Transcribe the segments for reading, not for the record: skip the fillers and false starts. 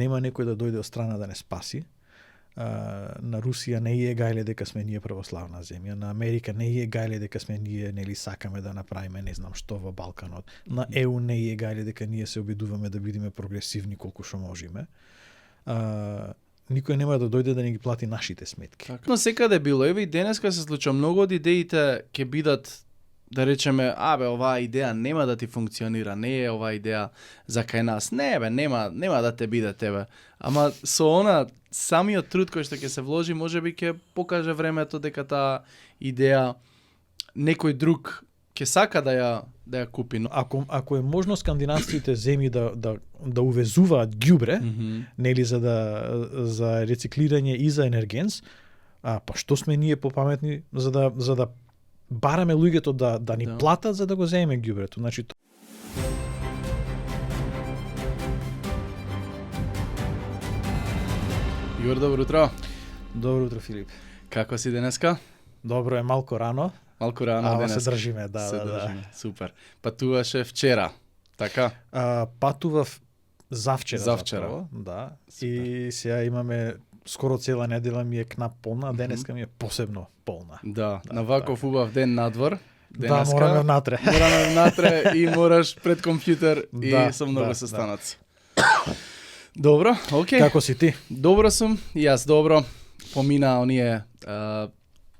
нема некој да дојде од страна да не спаси. На Русија не е гајле дека сме ние православна земја, на Америка не е гајле дека сме ние нели сакаме да направиме не знам што во Балканот, на ЕУ не е гајле дека ние се обидуваме да бидеме прогресивни колку што можеме. Никој нема да дојде да не ги плати нашите сметки. Так. Но секаде било, еве и денеска се случува, многу од идеите ќе бидат, да речеме, оваа идеја нема да ти функционира, не е оваа идеја за кај нас. Не, нема да те биде тебе. Ама со она самиот труд кој што ќе се вложи, можеби ќе покаже времето дека таа идеја некој друг ќе сака да ја купи. Ако е можно скандинавските земји да увезуваат ѓубре, нели за рециклирање и за енергенс, па што сме ние попаметни за да бараме луѓето да ни платат за да го земеме ѓубрето. Значи Јур, добро утро. Добро утро, Филип. Како си денеска? Добро е, малку рано. Малку рано денеска. Се држиме, да. Супер. Патуваше вчера, така? Патував завчера. Завчера. Да. Супер. И сега имаме скоро цела недела ми е кнап полна, а денеска ми е посебно полна. Да, на ваков убав ден надвор. Денеска, да, мораме внатре. Мораме внатре и мораш пред компјутер и со многу состаноци. Добро, окей. Како си ти? Добро сум, и јас добро. Помина оние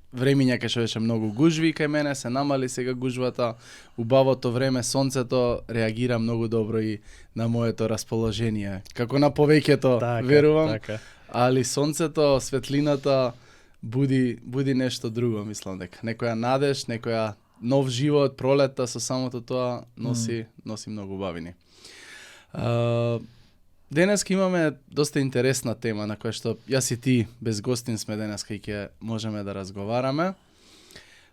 времиња кај што беше многу гужви кај мене, се намали сега гужвата. Убавото време, сонцето реагира многу добро и на моето расположение. Како на повеќето, верувам. Така. Али сонцето, светлината буди нешто друго, мислам дека. Некоја надеж, некоја нов живот, пролета со самото тоа носи многу убавини. Денеска имаме доста интересна тема на која што јас и ти без гостин сме денеска и ќе можеме да разговараме.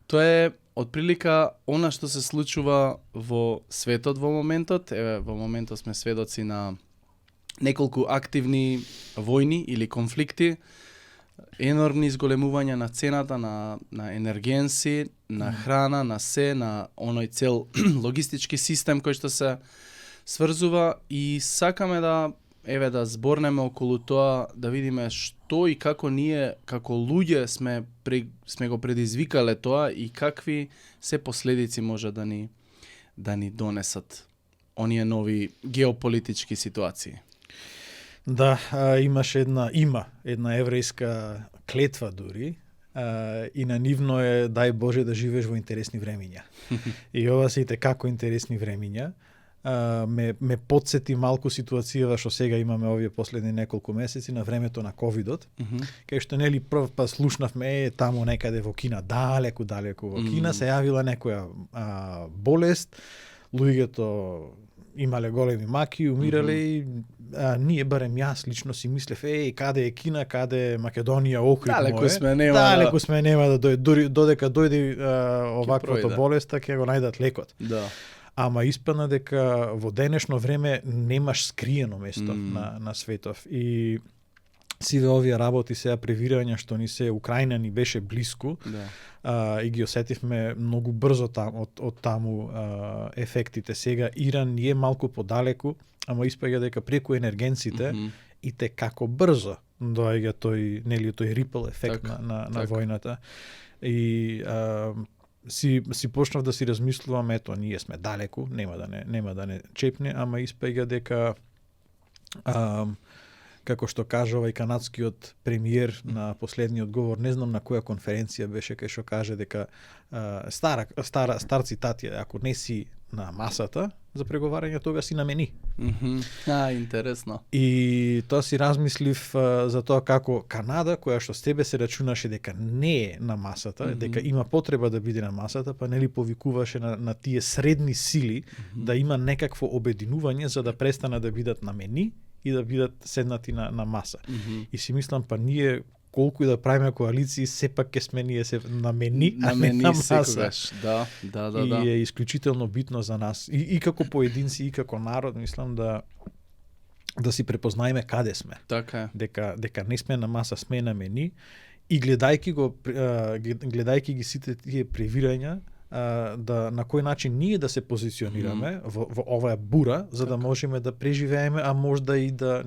Тоа е отприлика она што се случува во светот во моментот. Еве, во моментот сме сведоци на неколку активни војни или конфликти, енормни изголемувања на цената на енергенси, на храна, на оној цел логистички систем кој што се сврзува и сакаме да зборнеме околу тоа, да видиме што и како ние, како луѓе сме го предизвикале тоа и какви се последици може да ни донесат оние нови геополитички ситуации. Да, има една еврејска клетва дури, и на нивно е дај Боже да живееш во интересни времиња. И ова се како интересни времиња. Ме подсети малку ситуацијава што сега имаме овие последни неколку месеци на времето на ковидот, кај што нели прв пат слушнавме таму некаде во Кина, далеку во Кина се јавила некоја болест, луѓето имале големи маки, умирале и ние, барем јас лично си мислев, каде е Кина, каде е Македонија, Охрид моје. Далеку сме, нема да дојде, додека дојде оваквото болеста, ќе го најдат лекот. Да. Ама испадна дека во денешно време немаш скриено место на светов. И сиве овие работи сега превирања што ни се Украина ни беше блиску, и ги осетивме многу брзо од таму ефектите. Сега Иран е малку подалеку, ама испаѓа дека преку енергенците и те како брзо доаѓа тој рипл ефект на војната. И си почнав да си размислувам, ние сме далеку, нема да не чепне, ама испаѓа дека како што кажа овај канадскиот премиер на последниот говор, не знам на која конференција беше, кај што каже дека стар цитат е, ако не си на масата за преговарање, тога си на мени. Интересно. И тоа си размислив за тоа како Канада, која што с тебе се рачунаше дека не е на масата, дека има потреба да биде на масата, па нели повикуваше на тие средни сили да има некакво обединување за да престана да бидат на мени и да бидат седнати на маса. И си мислам, па ние колку и да правиме коалиции, сепак ќе сме ние се на мени, а не на маса. Секогаш. Да. И е исклучително битно за нас. И како поединци, и како народ, мислам да си препознаеме каде сме. Така е. Дека не сме на маса, сме на мени. И гледајќи ги сите тие превирања, да на кој начин ние да се позиционираме во оваа бура за да можеме да преживееме, а можда и да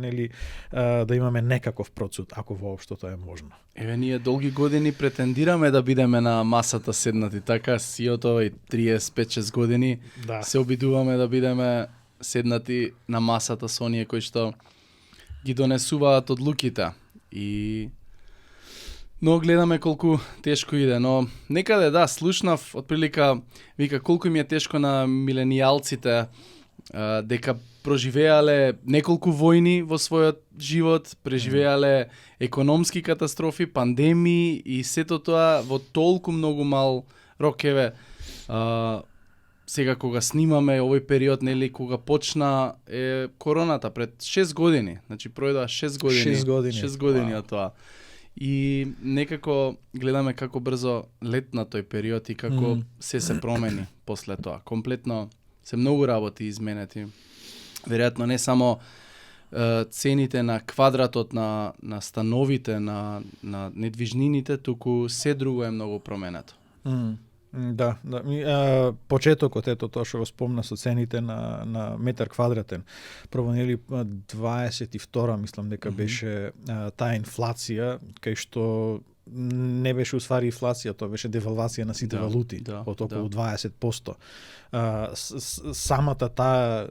да имаме некаков процуд, ако воопшто тоа е можно. Еве ние долги години претендираме да бидеме на масата седнати, така сиото и 35-6 години се обидуваме да бидеме седнати на масата со оние кои што ги донесуваат одлуките. И но гледаме колку тешко иде, но некаде слушнав отприлика вика колку им е тешко на миленијалците дека проживеале неколку војни во својот живот, преживеале економски катастрофи, пандемии и сето тоа во толку многу мал рок. Сега кога снимаме овој период, кога почна короната пред 6 години, значи пројдоа 6 години од тоа. И некако гледаме како брзо летна тој период и како се промени после тоа. Комплетно се многу работи изменети. Веројатно не само цените на квадратот на становите, на недвижнините, туку се друго е многу променето. Да. Почетокот, тоа што го спомна со цените на метар квадратен. Прво 22 мислам дека беше таа инфлација, кај што не беше уствари инфлација, тоа беше девалвација на сите валути, од околу 20%. Самата таа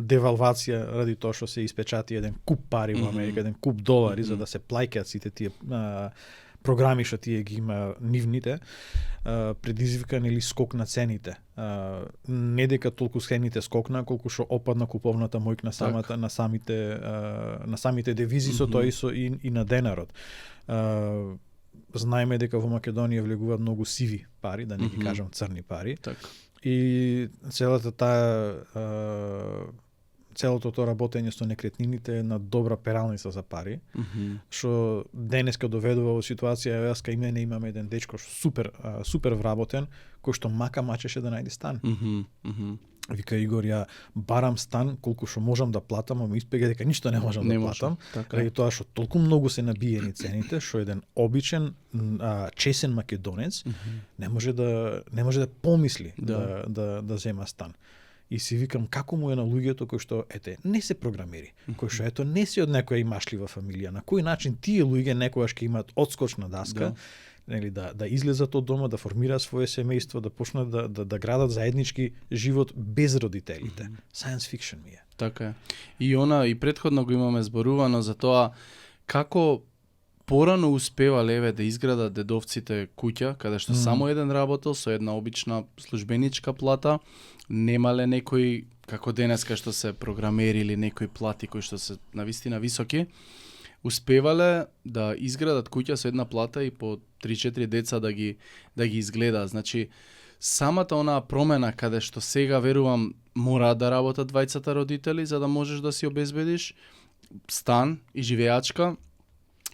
девалвација ради тоа што се испечати еден куп пари во Америка, еден куп долари за да се плаќаат сите тие програми што тие ги има нивните, предизвика скок на цените. Не дека толку цените скокна, колку што опадна куповната моќ на самите девизи со тоа и на денарот. Знаеме дека во Македонија влегуваат многу сиви пари, да не ги кажам црни пари. И целото тоа работење со некретнините е на добра пералница за пари, што денеска доведува во ситуација, јас кај мене имаме еден дечко супер вработен, кој што мачеше да најде стан. Вика Игор, ја барам стан колку што можам да платам, ама испега дека ништо не можам да платам, ради тоа што толку многу се набиени цените, што еден обичен чесен македонец не може да помисли да зема стан. И си викам како му е на луѓето кои што не се програмери, кои што не се од некоја имашлива фамилија, на кој начин тие луѓе некогаш ќе имаат одскочна даска, да излезат од дома, да формираат свое семејство, да почнат да градат заеднички живот без родителите. Science fiction ми е. Така е. И претходно го имаме зборувано за тоа како порано успевале да изградат дедовците куќа, каде што само еден работел со една обична службеничка плата, немале некои, како денеска што се програмери или некои плати кои што се навистина високи, успевале да изградат куќа со една плата и по 3-4 деца да ги изгледаат. Значи, самата онаа промена каде што сега верувам мора да работат двајцата родители за да можеш да си обезбедиш стан и живеачка,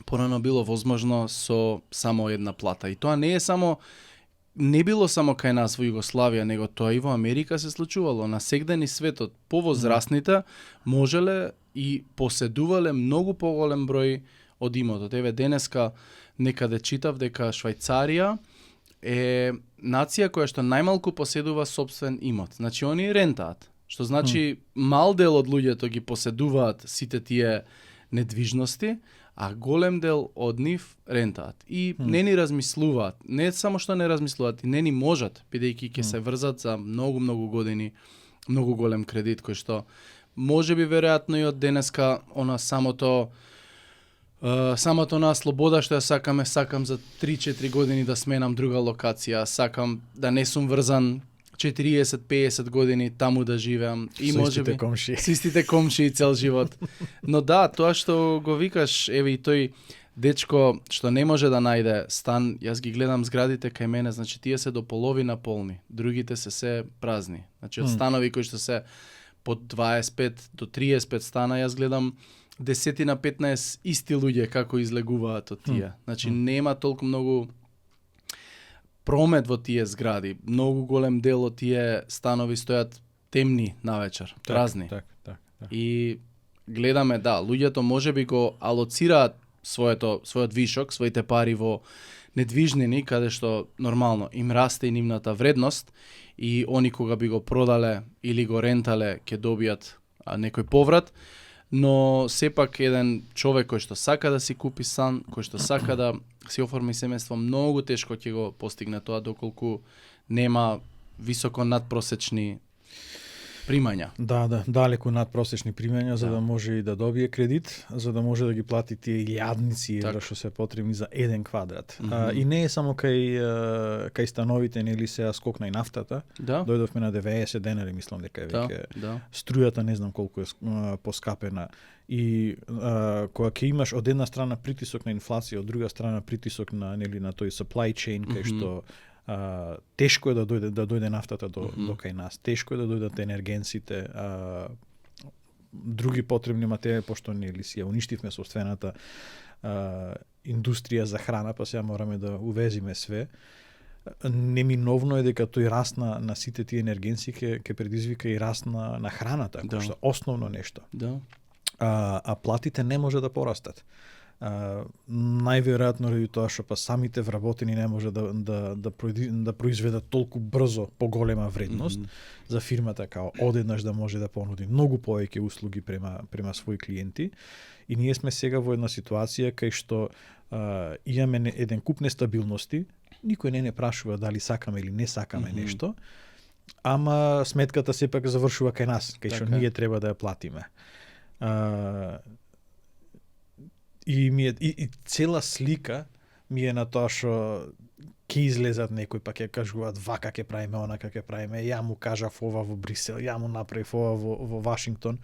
порано било возможно со само една плата. И тоа не било само кај нас во Југославија, него тоа и во Америка се случувало. Насегде низ светот повозрастните можеле и поседувале многу поголем број од имотот. Еве денеска некаде читав дека Швајцарија е нација која што најмалку поседува сопствен имот. Значи они рентаат, што значи мал дел од луѓето ги поседуваат сите тие недвижности, а голем дел од нив рентаат. И не ни размислуваат. Не само што не размислуваат, и не ни можат, бидејќи ќе се врзат за многу години, многу голем кредит, кој што може би веројатно и од денеска самото на слобода што ја сакам за 3-4 години да сменам друга локација, сакам да не сум врзан 40-50 години таму да живеам и можеби со истите комши цел живот. Но тоа што го викаш, еве и тој дечко што не може да најде стан, јас ги гледам зградите кај мене, значи тие се до половина полни, другите се празни. Значи од станови кои што се под 25 до 35 стана, јас гледам 10-15 исти луѓе како излегуваат од тие. Значи нема толку многу промет во тие згради. Многу голем дел од тие станови стојат темни навечер, празни. И гледаме, луѓето можеби го алоцираат својот вишок, своите пари во недвижнини, каде што нормално им расте и нивната вредност и они кога би го продале или го рентале ќе добијат некој поврат, но сепак еден човек кој што сака да си купи стан, кој што сака да си оформи семејство, многу тешко ќе го постигне тоа доколку нема високо надпросечни примања. Да, далеку надпросечни примања за да може и да добие кредит, за да може да ги плати тие илјадници евра што се потребни за 1 квадрат. И не е само кај становите, нели сега скокна и нафтата. Да. Дојдовме на 90 денари, мислам дека е веќе. Да. Струјата не знам колку е поскапена. И кога ќе имаш од една страна притисок на инфлација, од друга страна притисок на нели на тој supply chain кај што тешко е да дојде нафтата до кај нас. Тешко е да дојдат енергенците, други потребни материи, пошто нели си ја уништивме сопствената индустрија за храна, па сега мораме да увезиме све. Неминовно е дека тој раст на сите тие енергенци ќе предизвика и раст на храната, кој што основно нешто. Да. А платите не може да порастат. Најверојатно ради тоа што па самите вработени не може да произведат толку брзо поголема вредност за фирмата као одеднаш да може да понуди многу повеќе услуги према своји клиенти. И ние сме сега во една ситуација кај што имаме еден куп нестабилности, никој не прашува дали сакаме или не сакаме нешто, ама сметката сепак завршува кај нас, кај што ние треба да ја платиме. И цела слика ми е на тоа што ќе излезат некој па ќе кажуваат вака ќе правиме, онака ќе правиме, ја му кажав ова во Брисел, ја му направив ова во Вашингтон.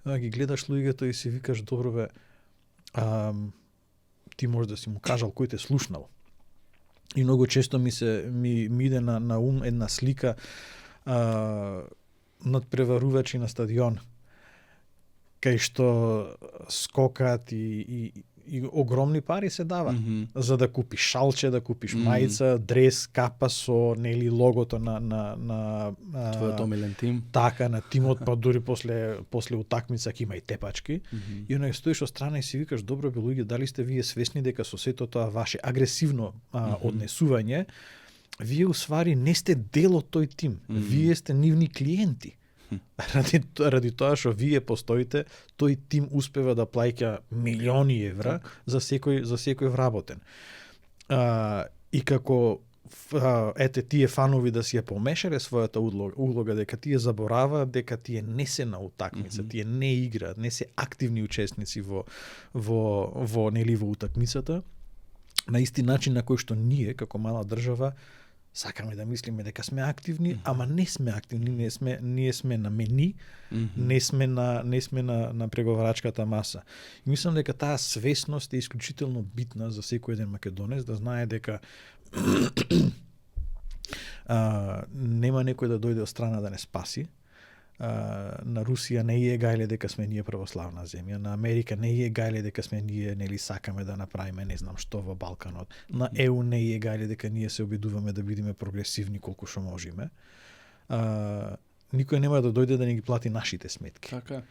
Ги гледаш луѓето и си викаш добро бе, ти може да си му кажал кој те слушнал. И многу често ми иде на ум една слика надпреварувачи на стадион, кај што скокат и огромни пари се дават за да купиш шалче, да купиш мајца, дрес, капа со нели логото на твојот омилен тим. Така, на тимот, па дури после утакмица ќе има и тепачки. И онај стоиш од страна и си викаш добро бе луѓе, дали сте вие свесни дека со сето тоа ваше агресивно однесување, вие усвари не сте дел од тој тим, вие сте нивни клиенти. Ради тоа што вие постоите, тој тим успева да плаќа милиони евра за секој вработен. И како тие фанови да си ја помешале својата улога дека тие забораваат дека тие не се на утакмица, тие не играат, не се активни учесници во утакмицата, на исти начин на кој што ние како мала држава сакаме да мислиме дека сме активни, ама не сме активни, ние сме на мени, не сме на преговарачката маса. И мислам дека таа свесност е исклучително битна за секој еден македонец, да знае дека нема некој да дојде од страна да не спаси. На Русија не е гајле дека сме ние православна земја, на Америка не е гајле дека сме ние нели сакаме да направиме не знам што во Балканот, на ЕУ не е гајле дека ние се обидуваме да бидеме прогресивни колку што можеме. Никој нема да дојде да ни ги плати нашите сметки. Така.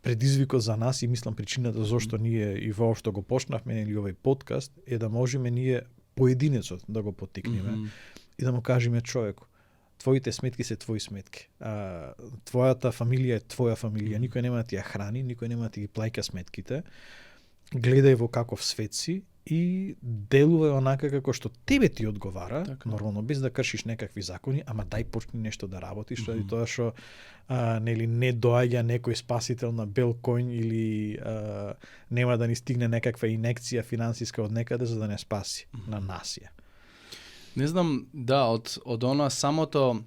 Предизвикот за нас и мислам причината зошто ние и воопшто го почнавме нели овој подкаст е да можеме ние поединецот да го поттикнеме и да му кажеме човеку твоите сметки се твои сметки. Твојата фамилија е твоја фамилија. Никој нема да ти ја храни, никој нема да ти ги плаќа сметките. Гледај во каков свет си и делувај онака како што тебе ти одговара, така. Нормално без да кршиш некакви закони, ама дај почни нешто да работиш, ради тоа што нели не доаѓа некој спасител на бел конј или нема да ни стигне некаква инекција финансиска од некаде за да не спаси на насија. Не знам, да, од она самото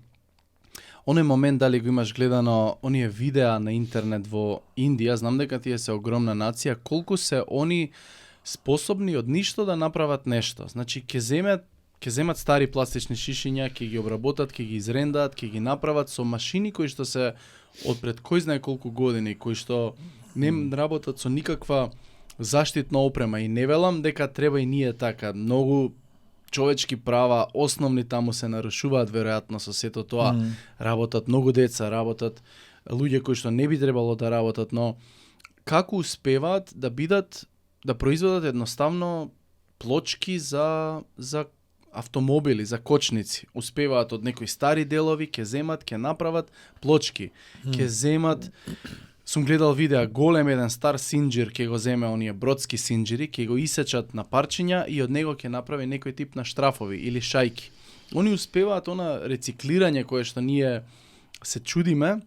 оној момент дали го имаш гледано оние видеа на интернет во Индија, знам дека тие се огромна нација, колку се они способни од ништо да направат нешто. Значи ќе земат стари пластични шишиња, ќе ги обработат, ќе ги изрендаат, ќе ги направат со машини кои што се од пред кој знае колку години, кои што не работат со никаква заштитна опрема и не велам дека треба и ние така многу човечки права, основни таму се нарушуваат веројатно со сето тоа. Работат многу деца, работат луѓе кои што не би требало да работат, но како успеваат да произведат едноставно плочки за автомобили, за кочници. Успеваат од некои стари делови, ќе земат, ќе направат плочки. Ќе земат, сум гледал видеа, голем еден стар синџир ќе го земе, оние бродски синџири, ќе го исечат на парчиња и од него ќе направи некој тип на штрафови или шајки. Они успеваат она рециклирање кое што ние се чудиме,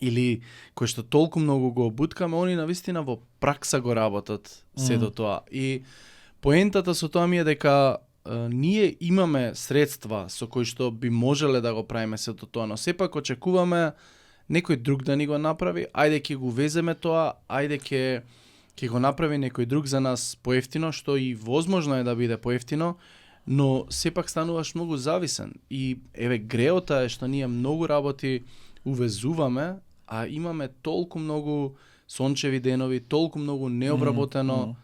или кој што толку многу го обуткаме, они навистина во пракса го работат сето тоа. И поентата со тоа ми е дека ние имаме средства со кои што би можеле да го правиме сето тоа, но сепак очекуваме некој друг да ни го направи, ајде ќе го веземе тоа, ајде ќе го направи некој друг за нас поевтино, што и возможно е да биде поевтино, но сепак стануваш многу зависен. И еве греота е што ние многу работи увезуваме, а имаме толку многу сончеви денови, толку многу необработено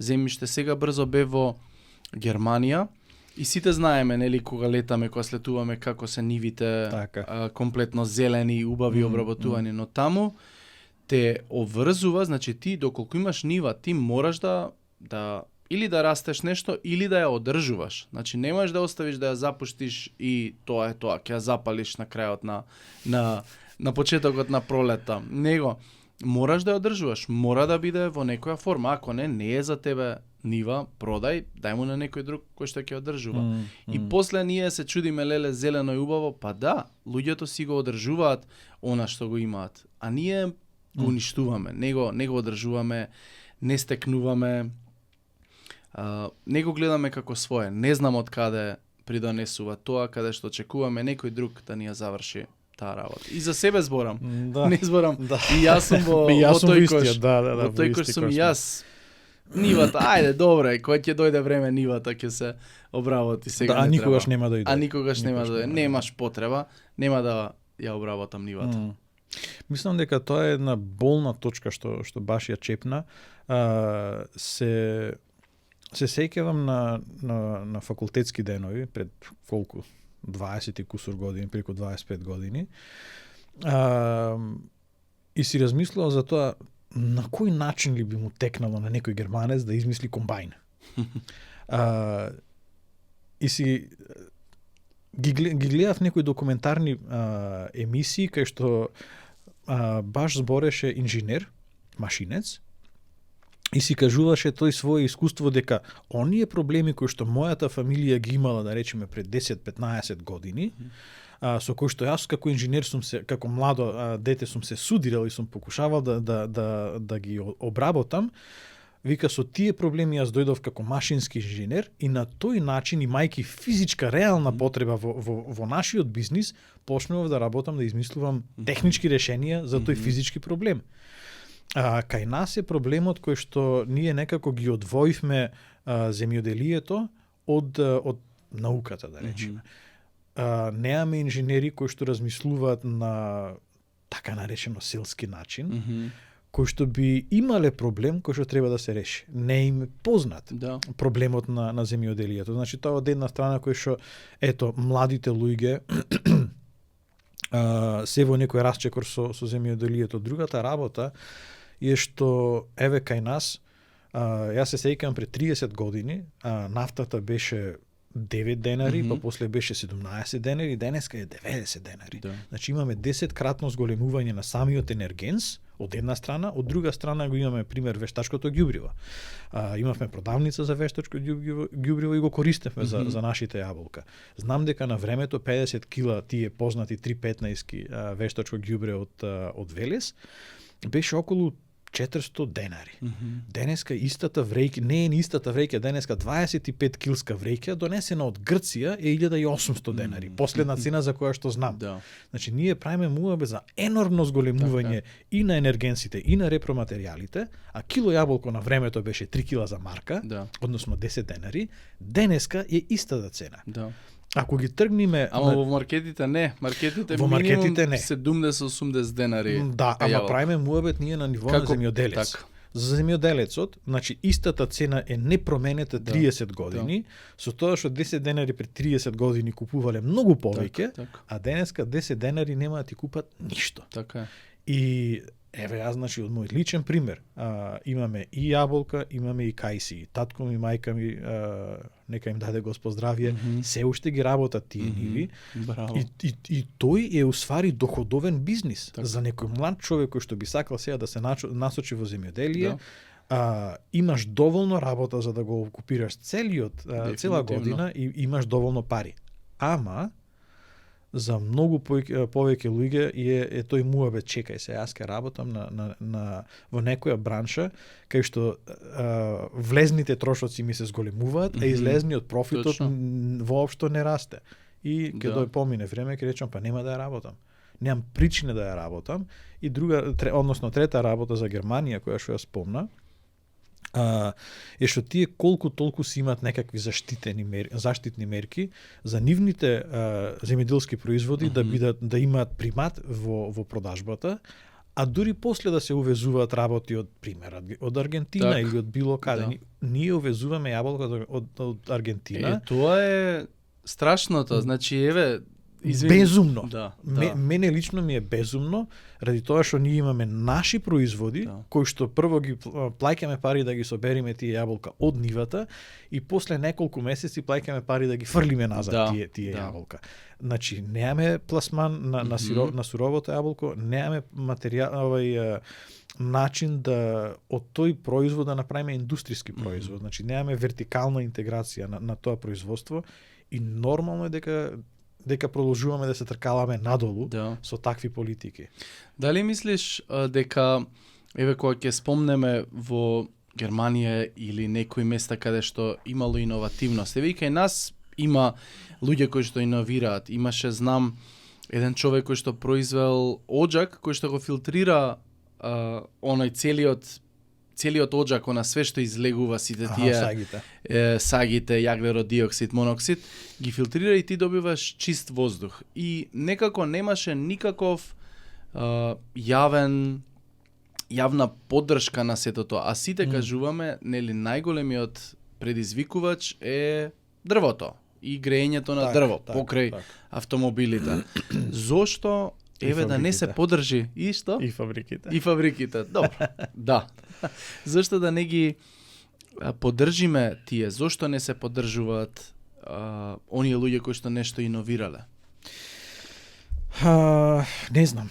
земјиште. Сега брзо бе во Германија и сите знаеме, нели, кога летаме, кога слетуваме, како се нивите комплетно зелени, убави, обработувани, но таму те обврзува, значи ти доколку имаш нива, ти мораш да или да растеш нешто, или да ја одржуваш. Значи немаш да оставиш да ја запуштиш и тоа е тоа, ќе ја запалиш на крајот на почетокот на пролета. Него мораш да ја одржуваш, мора да биде во некоја форма. Ако не е за тебе нива, продај, дај му на некој друг кој што ќе одржува. И после ние се чудиме, леле, зелено и убаво, па да, луѓето си го одржуваат она што го имаат, а ние го уништуваме, не го одржуваме, не стекнуваме, не го гледаме како свое. Не знам од каде придонесува тоа, каде што очекуваме некој друг да ни ја заврши таа работа. И за себе зборам. Да. Не зборам. Да. И јас сум во тој кош. Во тој кош сум и јас. Нивата, ајде, добре, кој ќе дојде време нивата ќе се обработи, сега да, не никогаш треба. нема да дојде. А никогаш нема да дојде. Немаш потреба, нема да ја обработам нивата. Мислам дека тоа е една болна точка што баш ја чепна. Се сеќавам на факултетски денови пред колку 20 и кусур години, преку 25 години. И си размислував за тоа на кој начин ли би му текнало на некој германец да измисли комбајн. И си ги гледав некои документарни емисии кај што баш збореше инженер, машинец, и си кажуваше тој свое искуство дека оние проблеми кои што мојата фамилија ги имала, да речеме, пред 10-15 години, со кои што јас како инженер како младо дете сум се судирал и сум покушавал да ги обработам, вика, со тие проблеми јас дојдов како машински инженер и на тој начин, имајќи физичка реална потреба во нашиот бизнис, почнував да работам, да измислувам технички решенија за тој физички проблем. Кај нас е проблемот кој што ние некако ги одвоивме земјоделието од науката, да речеме. Неаме инженери кои што размислуваат на така наречено селски начин, кои што би имале проблем кој што треба да се реши. Не им е познат проблемот на земјоделието. Значи тоа од една страна кој што ето младите луѓе се во некој расчекор со земјоделието. Другата работа е што еве кај нас, јас се сеќавам пред 30 години, нафтата беше 9 денари, па после беше 17 денари, денеска е 90 денари. Да. Значи имаме 10-кратно зголемување на самиот енергенс од една страна, од друга страна го имаме пример вештачкото ѓубриво. Имавме продавница за вештачко ѓубриво и го користевме за нашите јаболка. Знам дека на времето 50 кила тие познати 315 вештачко ѓубре од Велес беше околу 400 денари. Денеска истата вреќа, не е истата вреќа, денеска 25 килска вреќа донесена од Грција е 1800 денари. Последна цена за која што знам. Да. Значи ние правиме муабе за енормно зголемување и на енергенсите и на репроматеријалите, а кило јаболко на времето беше 3 кила за марка, односно 10 денари, денеска е истата цена. Да. Ако ги тргниме... Ама во маркетите не. Маркетите во маркетите не. 70-80 денари. Да, ама правиме муабет ние на ниво на земјоделец. Так. За земјоделецот, значи истата цена е непроменета 30 години, со тоа што 10 денари пред 30 години купувале многу повеќе, а денеска 10 денари нема да ти купат ништо. Така е. И Еве, јас, значи, од мој личен пример, имаме и јаболка, имаме и кајси. Татко ми, мајка ми, нека им даде Господ здравје, се уште ги работат тие ниви. Браво. И тој е усвари доходовен бизнис. Така. За некој млад човек кој што би сакал сега да се насочи во земјоделие, Да. имаш доволно работа за да го окупираш цела Дефинитивно. година и имаш доволно пари. Ама, за многу повеќе луѓе е тој муабет, чекај се, јас ке работам во некоја бранша кај што влезните трошоци ми се зголемуваат, а излезниот профитот воопшто не расте. И ке дој помине време, ке речам, па нема да ја работам. Немам причина да ја работам. И трета работа за Германија, која што ја спомна, е што тие колку толку си имат некакви заштитни мерки за нивните земјоделски производи да имаат примат во продажбата, а дури после да се увезуваат работи од пример од Аргентина или од било каде. Да. Ние увезуваме јаболка од Аргентина. Тоа е страшното, значи еве безумно. Да. Мене лично ми е безумно, ради тоа што ние имаме наши производи, кои што прво ги плаќаме пари да ги собериме тие јаболка од нивата и после неколку месеци плаќаме пари да ги фрлиме назад тие јаболка. Значи немаме пласман на суровото јаболко, немаме материјал, начин да од тој производ да направиме индустријски производ. Значи немаме вертикална интеграција на тоа производство и нормално е дека продолжуваме да се тркаламе надолу со такви политики. Дали мислиш дека, еве кога ќе спомнеме во Германија или некои места каде што имало иновативност, еве и кај нас има луѓе кои што иновираат. Имаше, знам, еден човек кој што произвел оџак, кој што го филтрира оној целиот оџак, она све што излегува, сите тие сагите, јаглерод диоксид, моноксид, ги филтрира и ти добиваш чист воздух. И некако немаше никаков јавна поддршка на сето тоа. А сите кажуваме, нели, најголемиот предизвикувач е дрвото и греењето на дрво покрај автомобилите. Зошто да не се поддржи и што? И фабриките. И фабриките. Добро. Да. Зошто да не ги поддржиме тие? Зошто не се поддржуваат оние луѓе кои што нешто иновирале? Не знам.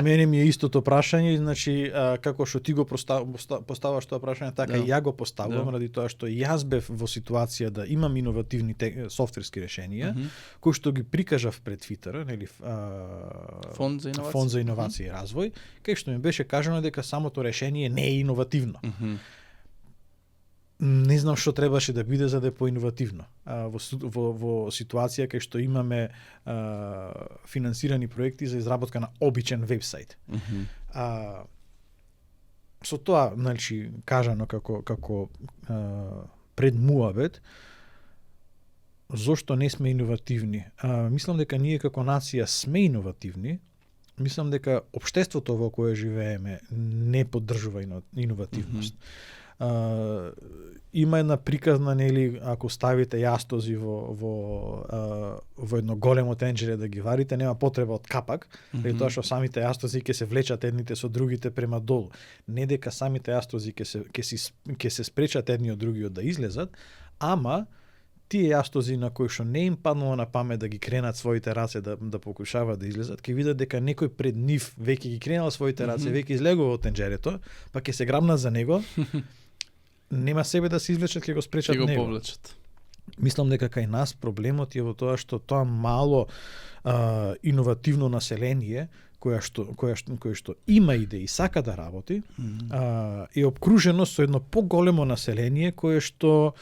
Мене ми е истото прашање, значи како што ти го поставаш тоа прашање, така и ја го поставувам, ради тоа што јас бев во ситуација да имам иновативни софтверски решенија, кои што ги прикажав пред ФИТР, нели, Фонд за иновација и развој, кај што ми беше кажано дека самото решение не е иновативно. Не знам што требаше да биде за да е поиновативно. Во ситуација кај што имаме финансирани проекти за изработка на обичен вебсайт. Со тоа, значи, кажано како пред муабет, зошто не сме иновативни? Мислам дека ние како нација сме иновативни. Мислам дека општеството во кое живееме не поддржува иновативност. Има една приказна, нели, ако ставите јастози во едно големо тенџере да ги варите, нема потреба од капак, преку тоа што самите јастози ќе се влечат едните со другите према долу. Не дека самите јастози ќе се спречат едни од другиот да излезат, ама тие јастози на кои што не им паднало на памет да ги кренат своите раце да покушаваат да излезат, ќе видат дека некој пред нив веќе ги кренал своите раце, веќе излегува од тенџерето, па ќе се грабнат за него. Нема себе да се извлечат, ќе го спречат него. Ќе го повлечат. Мислам дека кај нас проблемот е во тоа што тоа мало иновативно население кое што има идеи и сака да работи, е обкружено со едно поголемо население кое што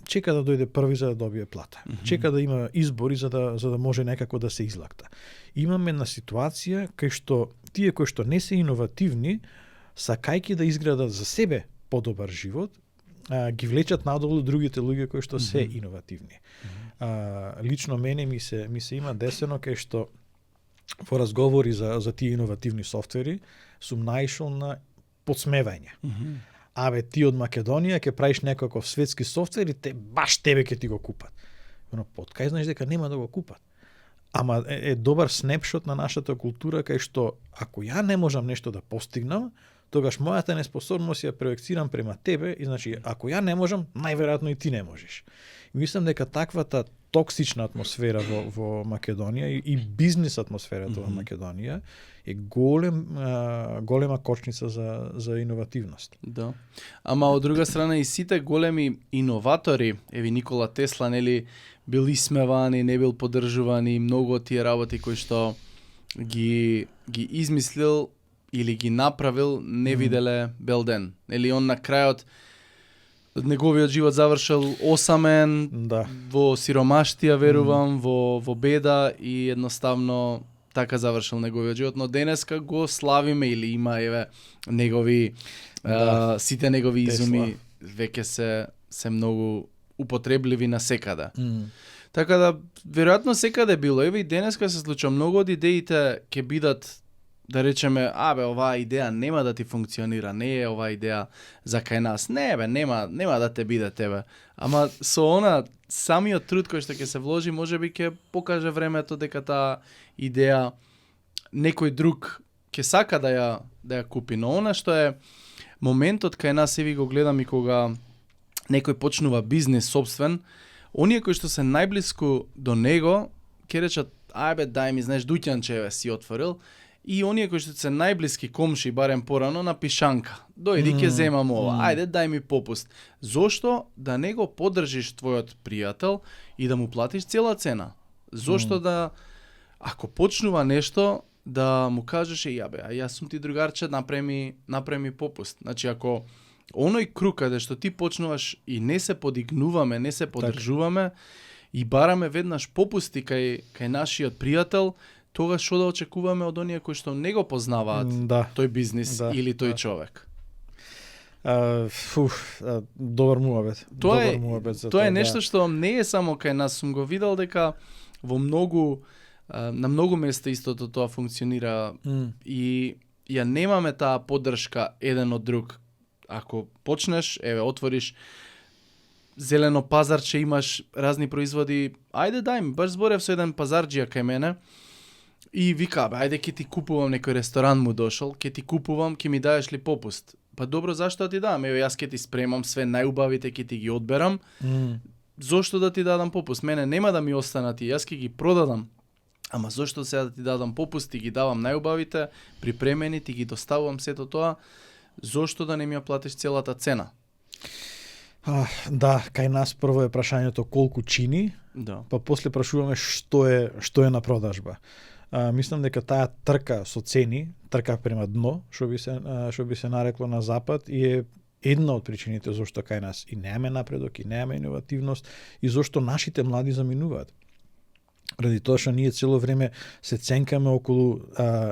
чека да дојде први за да добие плата. Чека да има избори за да може некако да се излакта. Имаме една ситуација кај што тие кои што не се иновативни, сакајки да изградат за себе подобар живот, ги влечат надолу другите луѓе кои што се иновативни. Лично мене ми се има десено кај што во разговори за тие иновативни софтвери сум наишол на подсмевање. Абе, ти од Македонија ќе правиш некаков светски софтвер и баш тебе ќе ти го купат. Но подкај знаеш дека нема да го купат. ама е добар снепшот на нашата култура, кај што ако ја не можам нешто да постигнам, тогаш мојата неспособност ја проекцирам према тебе и значи ако ја не можам, најверојатно и ти не можеш. И мислам дека таквата токсична атмосфера во Македонија и бизнис атмосферата во Македонија е голема кочница за иновативност. Да. Ама од друга страна и сите големи иноватори, еви Никола Тесла, нели, бил исмеван и не бил поддржуван, многу од тие работи кои што ги измислил или ги направил, не виделе бел ден. Нели, он на крајот неговиот живот завршил осамен, во сиромаштија, верувам, во беда и едноставно така завршил неговиот живот, но денеска го славиме или има негови сите негови изуми веќе се многу употребливи на секаде. Така да веројатно секаде било, еве и денеска се случува, многу од идеите ќе бидат, да речеме, оваа идеја нема да ти функционира, не е оваа идеја за кај нас. Не, нема да те биде тебе. Ама со она самиот труд кој што ќе се вложи, можеби ќе покаже времето дека таа идеја некој друг ќе сака да ја купи. Но она што е моментот кај нас, еви го гледам и кога некој почнува бизнис собствен, оние кои што се најблиску до него ќе речат, дај ми, знаеш, дуќанче си отворил. И оние кои што се најблиски комши, барем порано, на пишанка. Дојди, ќе земам ова. Ајде, дај ми попуст. Зошто да не го поддржиш твојот пријател и да му платиш цела цена? Зошто да, ако почнува нешто, да му кажеш, јас сум ти другарче, направи ми попуст. Значи, ако оној круг каде што ти почнуваш и не се подигнуваме, не се поддржуваме и бараме веднаш попусти кај нашиот пријател, тогаш што да очекуваме од оние кои што не го познаваат тој бизнис или тој човек? Добар муабет. Тоа е нешто што не е само кај нас, сум го видел дека во на многу места истото тоа функционира и ја немаме таа поддршка еден од друг. Ако почнеш, отвориш зелено пазарче, имаш разни производи, ајде дај ми, баш зборев со еден пазарџија кај мене, и вика, ајде ќе ти купувам, некој ресторан му дошол, ќе ти купувам, ќе ми даеш ли попуст? Па добро, зашто да ти дам? Јас ќе ти спремам све најубавите, ќе ти ги одберам. Зошто да ти дадам попуст? Мене нема да ми останат и јас ќе ги продадам. Ама зошто сега да ти дадам попуст, ти ги давам најубавите, припремени, ти ги доставувам сето тоа, зошто да не ми ја платиш целата цена? Да, кај нас прво е прашањето колку чини, па после прашуваме што е на продажба. Мислам дека таа трка со цени, трка према дно, што би се нарекло на запад, и е една од причините зашто кај нас и немаме напредок, и немаме иновативност, и зашто нашите млади заминуваат. Ради тоа што ние цело време се ценкаме околу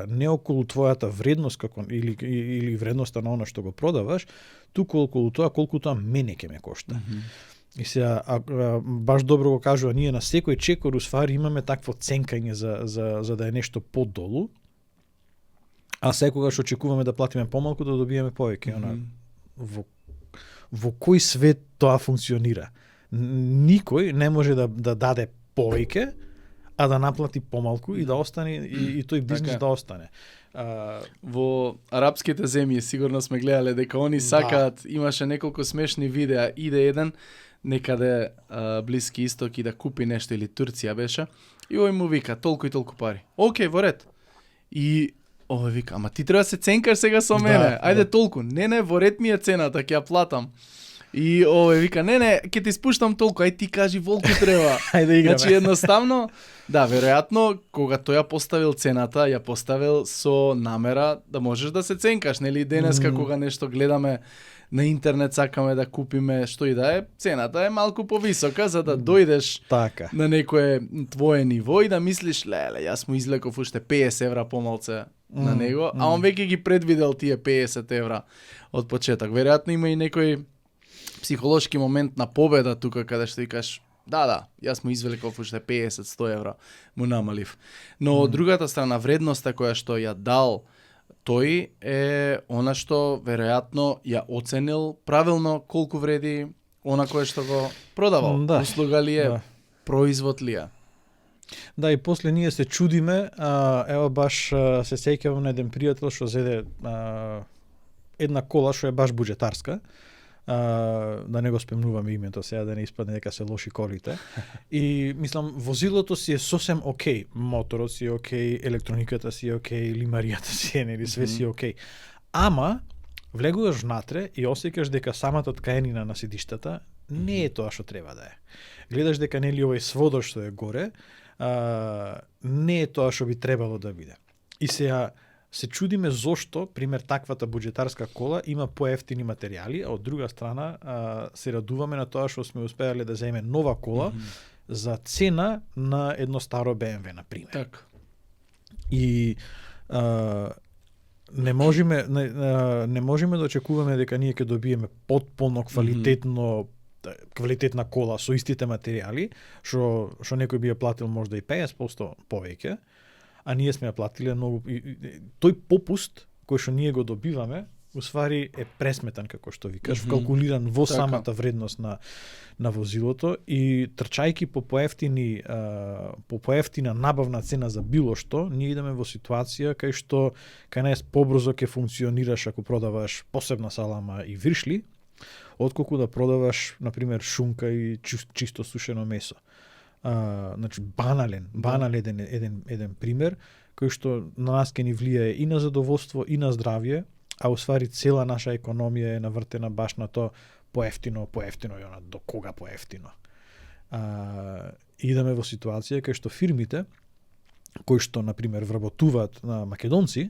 не околу твојата вредност или вредноста на она што го продаваш, туку околу тоа колку тоа мене ќе ме кошта. И сега, баш добро го кажува, ние на секој чекор усвари имаме такво ценкање за да е нешто подолу, а секогаш очекуваме да платиме помалку да добиеме повеќе. Во кој свет тоа функционира? Никој не може да даде повеќе, а да наплати помалку и да остане и тој бизнис да остане. Во арапските земји сигурно сме гледале дека они сакаат, имаше неколку смешни видеа, иде еден некаде Блиски Исток и да купи нешто, или Турција беше, и овој му вика толку и толку пари. Океј, во ред. И овој вика, ама ти треба да се ценкаш сега со мене. Ајде толку. Не, во ред ми е цената, ќе ја платам. И овој вика, не, ќе ти спуштам толку, ај ти кажи волку треба. Ајде играме. Значи едноставно, да, веројатно кога тој ја поставил цената, ја поставил со намера да можеш да се ценкаш, нели? Денеска кога нешто гледаме на интернет, сакаме да купиме што и да е, цената е малку повисока за да дојдеш на некое твое ниво и да мислиш, леле, јас му излеков уште 50 евра помалце на него, а он веќе ги предвидел тие 50 евра од почеток. Веројатно има и некој психолошки момент на победа тука каде што викаш, да, јас му извлеков уште 50-100 евра, му намалив. Но од другата страна, вредноста која што ја дал тој е она што веројатно ја оценил правилно колку вреди она кое што го продавал. Услуга ли е, производ ли е. Да, и после ние се чудиме, ева баш се сеќавам на еден пријател што зеде една кола што е баш буџетарска, да не го спомнуваме името сега, да не испадне дека се лоши колите. И мислам, возилото си е сосем окей, моторот си е окей, електрониката си е окей, лимаријата си е, нели, све си е окей. Ама, влегуваш внатре и осеќаш дека самата ткаенина на седиштата не е тоа што треба да е. Гледаш дека нели овој сводот што е горе, не е тоа што би требало да биде. И сега се чудиме зошто, пример, таквата буџетарска кола има поевтини материјали, а од друга страна се радуваме на тоа што сме успеале да земеме нова кола за цена на едно старо BMW, на пример. Така. И не можеме да очекуваме дека ние ќе добиеме потполно квалитетна кола со истите материјали, што некој би ја платил можда и 50% повеќе, а ние сме ја платиле многу. Тој попуст кој што ние го добиваме, усвари е пресметан, како што викаш, вкалкулиран во самата вредност на возилото, и трчајки по поевтина набавна цена за било што, ние идеме во ситуација кај нас побрзо ќе функционираш ако продаваш посебна салама и виршли, отколку да продаваш, например, шунка и чисто сушено месо. Значи, банален еден пример, кој што на нас ќе ни влијае и на задоволство и на здравје, а усвари цела наша економија е навртена баш на тоа поевтино и она до кога поевтино. Идеме во ситуација кај што фирмите кои што, например, вработуваат на македонци,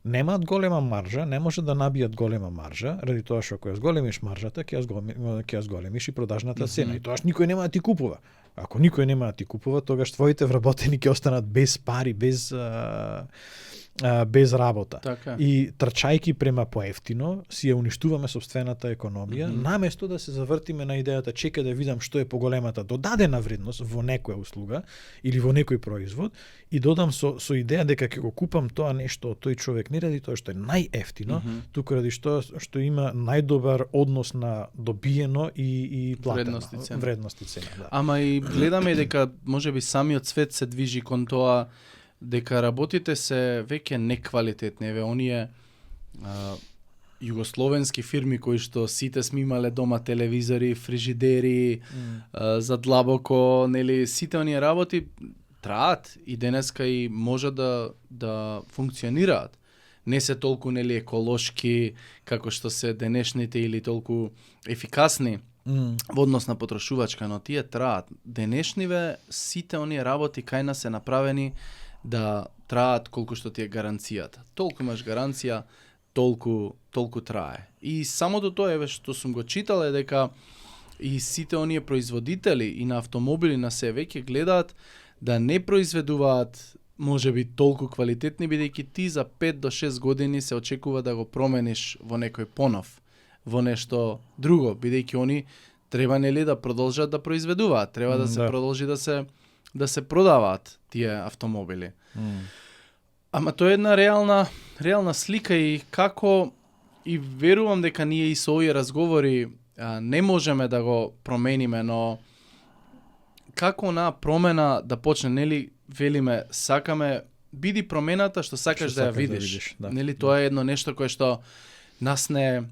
немаат голема маржа, не може да набијат голема маржа, ради тоа што ако ја зголемиш маржата, ќе ја зголемиш и продажната цена. И тоаш никој нема да ти купува. Ако никој нема да ти купува, тогаш твоите вработени ќе останат без пари, без работа. Така. И трчајки према поевтино, си ја уништуваме собствената економија, наместо да се завртиме на идејата чека да видам што е поголемата додадена вредност во некоја услуга или во некој производ, и додам со идеја дека ќе го купам тоа нешто од тој човек не ради тоа што е најефтино, туку ради што има најдобар однос на добиено и платено. Вредност и цена. Да. Ама и гледаме дека можеби самиот свет се движи кон тоа дека работите се веќе неквалитетни. Еве, оние југословенски фирми кои што сите сме имале дома телевизори, фрижидери, задлабоко, нели, сите оние работи траат и денеска и може да функционираат. Не се толку, нели, еколошки како што се денешните или толку ефикасни во однос на потрошувачка, но тие траат. Денешниве сите оние работи кај нас се направени да траат колку што ти е гаранцијата. Толку имаш гаранција, толку трае. И самото тоа еве што сум го читал е дека и сите оние производители и на автомобили на се веќе гледаат да не произведуваат можеби толку квалитетни, бидејќи ти за 5 до 6 години се очекува да го промениш во некој понов, во нешто друго, бидејќи они треба, нели, да продолжат да произведуваат, треба да се продолжи да се продаваат тие автомобили. Ама тоа е една реална слика и како, и верувам дека ние и со овие разговори не можеме да го промениме, но како на промена да почне, нели, велиме, сакаме, биди промената што сакаш да ја видиш. Да. Нели, тоа е едно нешто кое што нас не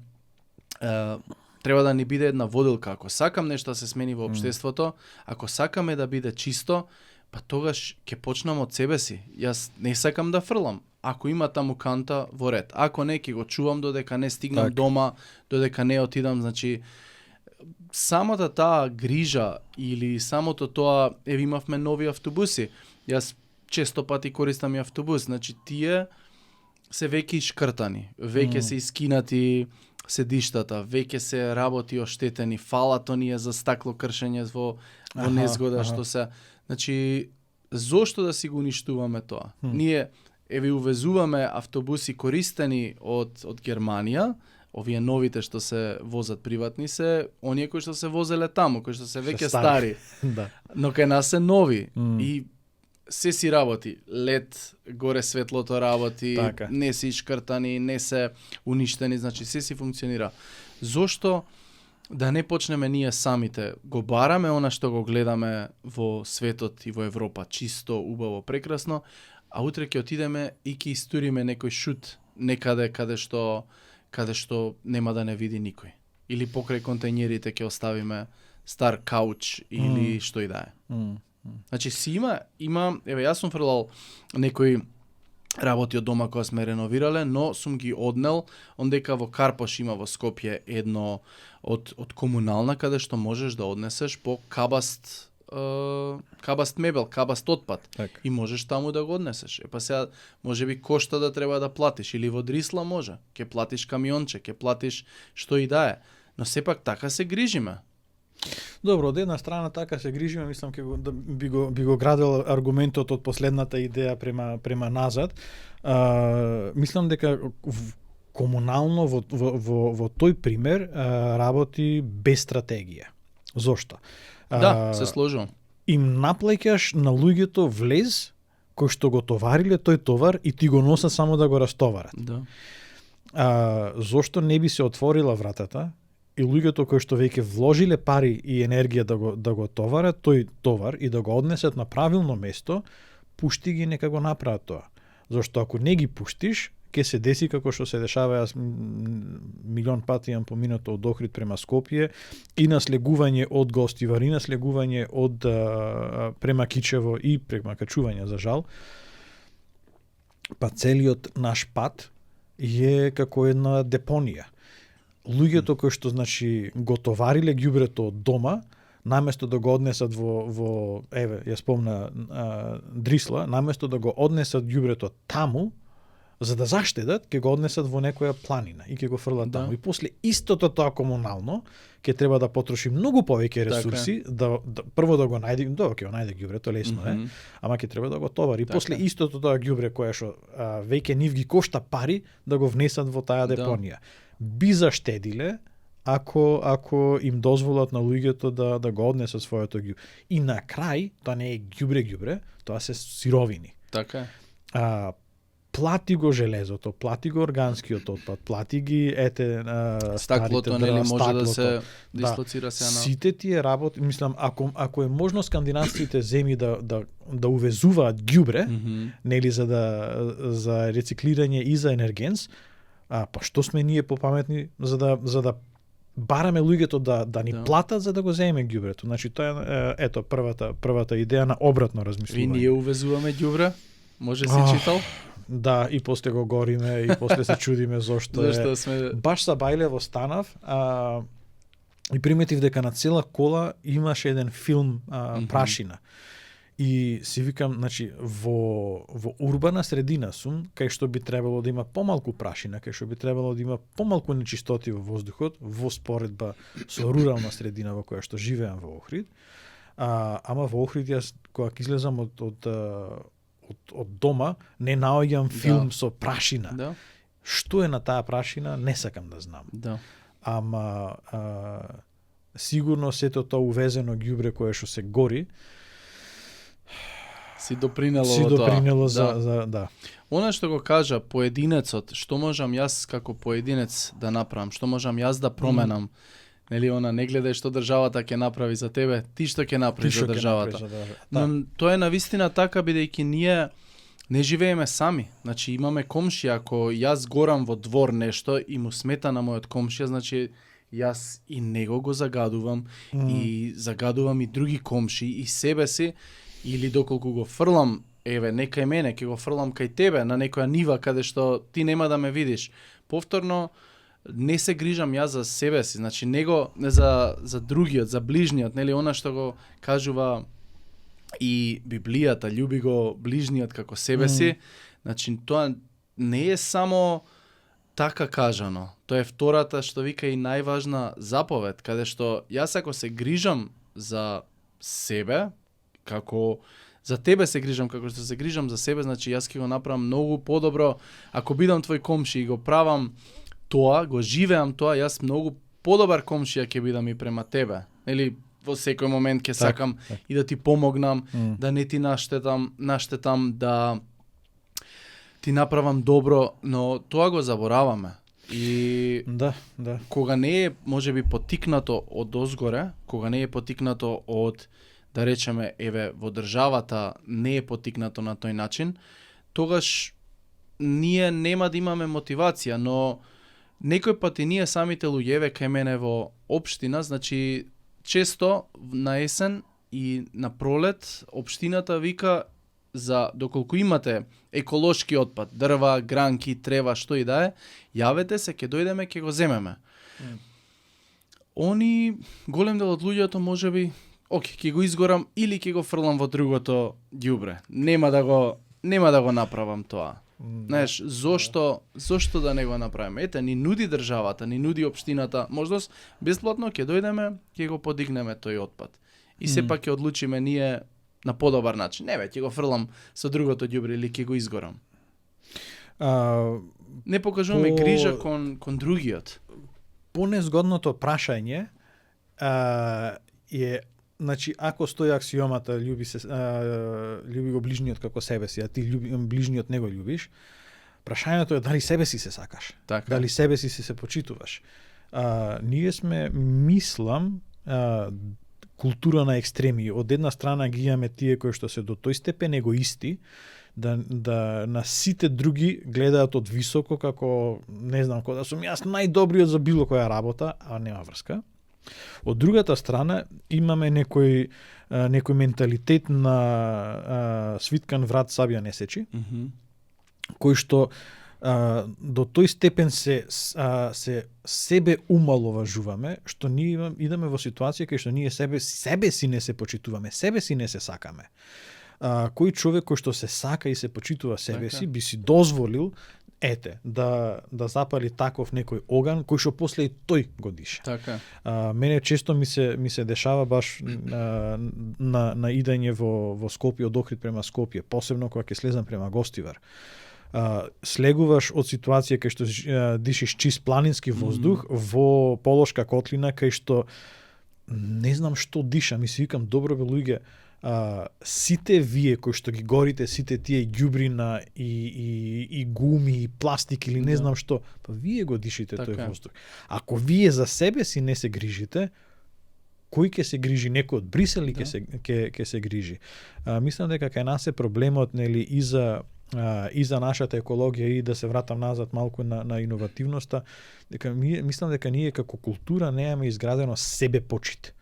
треба да ни биде една водилка. Ако сакам нешто да се смени во општеството, ако сакаме да биде чисто, па тогаш ќе почнам од себе си. Јас не сакам да фрлам. Ако има таму канта, во ред. Ако не, ќе го чувам додека не стигнам дома, додека не отидам, значи самата таа грижа или самото тоа, еве имавме нови автобуси. Јас често пати користам и автобус, значи тие се веќе ишкртани, веќе се искинати седиштата, веќе се работи оштетени, фалато ни е за стакло кршење во незгода што се. Значи, зошто да си го уништуваме тоа? Ние еве увезуваме автобуси користени од Германија, овие новите што се возат приватни се оние кои што се возеле таму, кои што се веќе стари. Да. Но кај нас се нови и се си работи. Лед, горе светлото работи, не се ишкртани, не се уништени, значи се си функционира. Зошто да не почнеме ние самите. Го бараме она што го гледаме во светот и во Европа, чисто, убаво, прекрасно, а утре ќе отидеме и ќе истуриме некој шут некаде каде што нема да не види никој. Или покрај контејнерите ќе оставиме стар кауч или што и да е. Значи си има, еве јас сум фрлал некои работи од дома која сме реновирале, но сум ги однел, ондека во Карпош има во Скопје едно од комунална каде што можеш да однесеш по кабаст мебел, кабаст отпад. Так. И можеш таму да го однесеш. Па сега можеби кошта да треба да платиш или во Дрисла може. Ќе платиш камионче, ќе платиш што и да е. Но сепак така се грижиме. Добро, од една страна така се грижиме, мислам би го градил аргументот од последната идеја према назад. Мислам дека комунално во тој пример работи без стратегија. Зошто? Да, се сложувам. Им наплаќаш на луѓето влез кој што го товариле тој товар и ти го носат само да го растоварат. Да. Зошто не би се отворила вратата и луѓето кои што веќе вложиле пари и енергија да го товарат тој товар и да го однесат на правилно место, пушти ги нека го направат тоа. Зошто ако не ги пуштиш, ќе се деси како што се дешава, јас милион пати имам поминато од Охрид према Скопје и наслегување од Гостивар, и наслегување од према Кичево и према Качување за жал. Па целиот наш пат е како една депонија. Луѓето кои што значи го товариле ѓубрето од дома, наместо да го однесат во еве ја спомна Дрисла, наместо да го однесат ѓубрето таму, за да заштедат, ќе го однесат во некоја планина и ќе го фрлат таму. И после истото тоа комунално ќе треба да потроши многу повеќе ресурси, прво да го најде, ќе го најде ѓубрето, лесно е, ама ќе треба да го товари. И после истото тоа ѓубре кое што веќе нив ги кошта пари да го внесат во таа депонија. Би заштедиле ако им дозволат на луѓето да го однесат своето ѓубре. И на крај, тоа не е ѓубре, тоа се сировини. Така е. Плати го железото, плати го органскиот отпад, плати ги стаклото, нели може да се дислоцира се на сите тие работи, мислам, ако е можно скандинавските земји да увезуваат ѓубре, нели за рециклирање и за енергенс, па што сме ние попаметни за да бараме луѓето да ни платат за да го земеме ѓубрето. Значи тоа е првата идеја на обратно размислување. И ние увезуваме ѓубре? Може си читал? Да, и после го гориме, и после се чудиме зошто е. Баш са Бајлево станав и приметив дека на цела кола имаше еден филм Прашина. И си викам, значи, во урбана средина сум, кај што би требало да има помалку прашина, кај што би требало да има помалку нечистоти во воздухот, во споредба со рурална средина во која што живеам во Охрид. Ама во Охрид јас кога излезам од дома, не наоѓам филм со прашина. Да. Што е на таа прашина, не сакам да знам. Да. Ама сигурно сето тоа увезено ѓубре кое што се гори, си допринело за да. Она што го кажа поединецот, што можам јас како поединец да направам, што можам јас да променам. Нели она не гледај што државата ќе направи за тебе, ти што ќе направиш за државата. Но тоа е навистина така, бидејќи ние не живееме сами. Значи имаме комшија, ако јас горам во двор нешто и му смета на мојот комшија, значи јас и него го загадувам и загадувам и други комши и себе си, или доколку го фрлам, еве, не кај мене, ќе го фрлам кај тебе на некоја нива каде што ти нема да ме видиш. Повторно не се грижам јас за себе си, значи него не за другиот, за ближниот, нели она што го кажува и Библијата, љуби го ближниот како себе си. Значи тоа не е само така кажано. Тоа е втората што вика и најважна заповед, каде што јас ако се грижам за себе, како за тебе се грижам, како што се грижам за себе, значи јас ќе го направам многу подобро. Ако бидам твој комши и го правам тоа, го живеам тоа, јас многу подобар комшија ќе бидам и према тебе. Нели во секој момент ќе сакам и да ти помогнам, да не ти наштетам, да ти направам добро, но тоа го забораваме. И Да. кога не е можеби потикнато од озгоре, кога не е потикнато од, да речеме, во државата не е потикнато на тој начин, тогаш ние нема да имаме мотивација, но некој пат и ние самите луѓеве кај мене во општина, значи често на есен и на пролет општината вика за доколку имате еколошки отпад, дрва, гранки, трева, што и да е, јавете се, ќе дојдеме, ќе го земеме. Они, голем дел од луѓето можеби, ќе го изгорам или ќе го фрлам во другото ѓубре. Нема да го направам тоа. Знаеш, зошто да не го направиме? Ете, ни нуди државата, ни нуди општината, можност бесплатно ќе дојдеме, ќе го подигнеме тој отпад. И сепак ќе одлучиме ние на подобар начин. Не бе, ќе го фрлам со другото ѓубре или ќе го изгорам. Не покажуваме грижа кон другиот. Понезгодното прашање е, значи, ако стои аксиомата љуби го ближниот како себе си, а ти ближниот не го љубиш, прашањето е дали себе си се сакаш, така. Дали себе си се почитуваш. Ние сме, мислам, култура на екстремии. Од една страна ги имаме тие кои што се до тој степен егоисти, да на сите други гледаат од високо како, не знам, кога да сум јас најдобриот за било која работа, а нема врска. Од другата страна имаме некој менталитет на свиткан врат сабја не сечи, кој што до тој степен се себе умаловажуваме, што ние идеме во ситуација кај што ние себе си не се почитуваме, себе си не се сакаме. Кој човек кој што се сака и се почитува себе си, би си дозволил да запали таков некој оган кој што после и тој го диша. Така. Мене често ми се дешава баш на идење во Скопје, од Охрид према Скопје, посебно кога ќе слезам према Гостивар. Слегуваш од ситуација кај што дишиш чист планински воздух во полошка котлина кај што не знам што дишам и си викам, добро бе луѓе, сите вие кои што ги горите сите тие ѓубрина и гуми и пластик или не знам што, па вие го дишите тој воздух. Ако вие за себе си не се грижите, кој ќе се грижи? Некој од Брисел или ќе се грижи? Мислам дека кај нас е проблемот, нели, и за нашата екологија, и да се вратам назад малку на иновативноста, мислам дека ние како култура немаме изградено себе почит.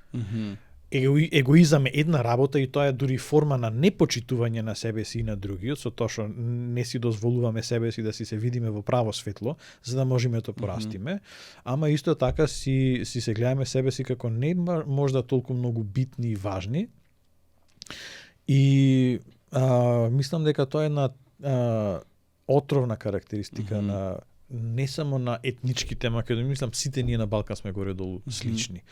Егоизам е една работа и тоа е дури форма на непочитување на себе си и на другиот, со тоа што не си дозволуваме себе си да си се видиме во право светло, за да можеме да порастиме, ама исто така си се гледаме себе си како не можда толку многу битни и важни. И мислам дека тоа е една отровна карактеристика на не само на етничките македонци, мислам сите ние на Балкан сме горе-долу слични.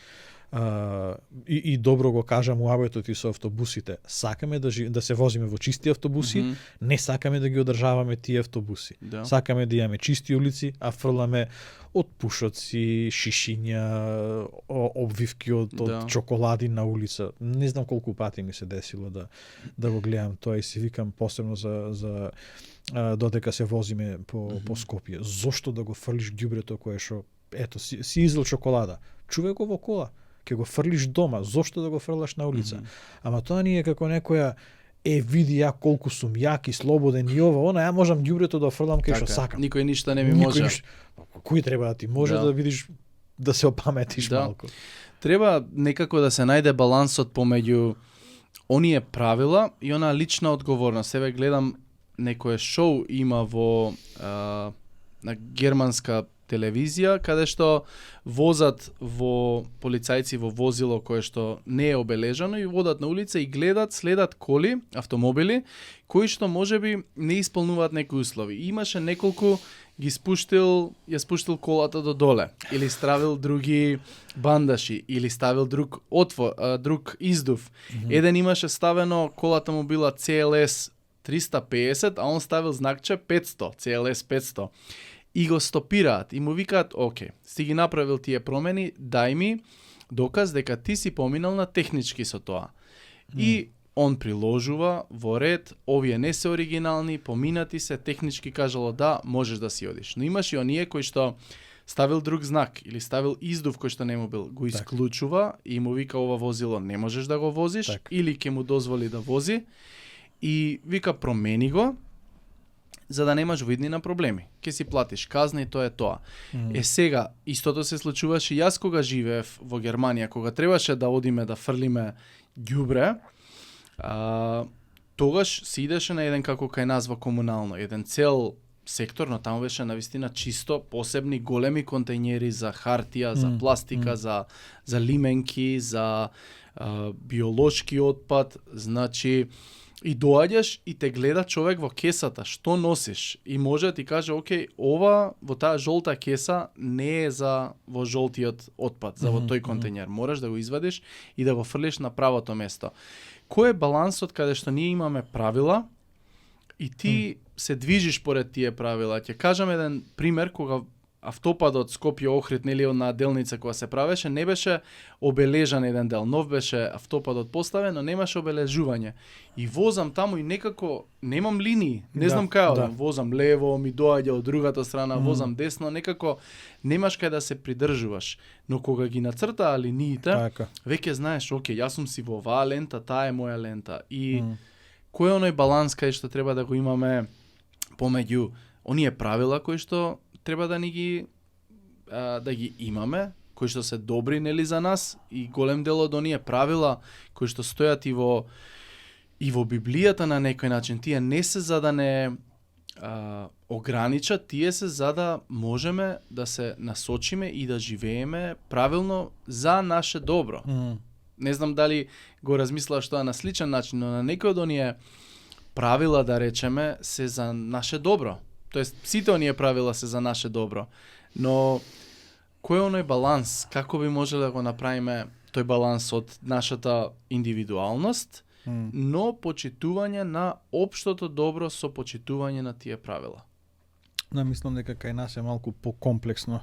И добро го кажа муабетот и со автобусите. Сакаме да се возиме во чисти автобуси, не сакаме да ги одржаваме тие автобуси. Да. Сакаме да имаме чисти улици, а фрламе од пушоци, шишиња, обвивки од чоколади на улица. Не знам колку пати ми се десило да го гледам тоа и си викам посебно за додека се возиме по Скопје. Зошто да го фрлиш ѓубрето кое што ето си изел чоколада? Чувај го во кола, ќе го фрлиш дома, зошто да го фрлаш на улица? Ама тоа ни е како некоја види ја колку сум јак и слободен и ова, ја можам ѓубрето да фрлам кај што сакам. Никој ништо не ми може. Кој треба да ти може да видиш, да се опаметиш малку? Треба некако да се најде балансот помеѓу оние правила и она лична одговорност. Себе гледам некое шоу има во на германска телевизија, каде што возат полицајци во возило кое што не е обележано и водат на улица и следат коли, автомобили, кои што можеби не исполнуваат некои услови. И имаше неколку ја спуштил колата до доле, или ставил други бандаши, или ставил друг друг издув. Еден имаше ставено, колата му била CLS 350, а он ставил знакче 500, CLS 500. И го стопираат и му викаат, оке, си ги направил тие промени, дај ми доказ дека ти си поминал на технички со тоа. И он приложува во ред, овие не се оригинални, поминати се, технички кажало да, можеш да си одиш. Но имаш и оние кои што ставил друг знак или ставил издув кој што не му бил, го исклучува и му вика ова возило не можеш да го возиш или ќе му дозволи да вози и вика промени го за да немаш видни на проблеми. Ке си платиш казна и тоа е тоа. Сега, истото се случуваше и јас кога живеев во Германија, кога требаше да одиме да фрлиме ѓубре, тогаш се идеше на еден како кај нас во комунално, еден цел сектор, но таму беше навистина чисто, посебни големи контејнери за хартија, за пластика, за лименки, за биолошки отпад, значи и доаѓаш и те гледа човек во кесата, што носиш и може да ти каже, окей, ова во таа жолта кеса не е за во жолтиот отпад, за во тој контејнер. Мораш да го извадиш и да го фрлиш на правото место. Кој е балансот каде што ние имаме правила и ти се движиш поред тие правила? Ќе кажам еден пример кога автопадот Скопје-Охрид, нели на делница која се правеше, не беше обележан еден дел. Нов беше автопадот поставен, но немаше обележување. И возам таму и некако немам линии. Не знам кај одам. Возам лево, ми доаѓа од другата страна, возам десно, некако немаш кај да се придржуваш. Но кога ги нацртаа линиите, веќе знаеш, окей, јас сум си во оваа лента, таа е моја лента. И кој е оној баланс кај што треба да го имаме помеѓу оние правила кои што треба да ни ги да ги имаме, кои што се добри нели за нас и голем дел од оние правила кои што стојат и во Библијата на некој начин, тие не се за да не ограничат, тие се за да можеме да се насочиме и да живееме правилно за наше добро. Не знам дали го размислуваш тоа на сличен начин, но на некој од оние правила, да речеме, се за наше добро. Тоест, сите оние правила се за наше добро. Но, кој е оној баланс? Како би можеле да го направиме тој баланс од нашата индивидуалност, но почитување на општото добро со почитување на тие правила? Мислам дека кај нас е малку покомплексно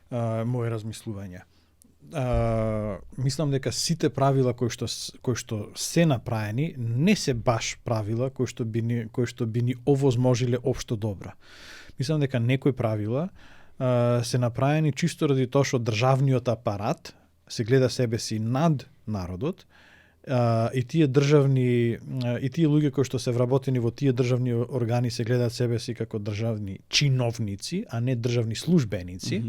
моје размислување. Мислам дека сите правила кои што се направени не се баш правила кои што би ни овозможиле општо добро. Мислам дека некои правила се направени чисто ради тоа што државниот апарат се гледа себе си над народот и тие луѓе кои што се вработени во тие државни органи се гледаат себе си како државни чиновници, а не државни службеници.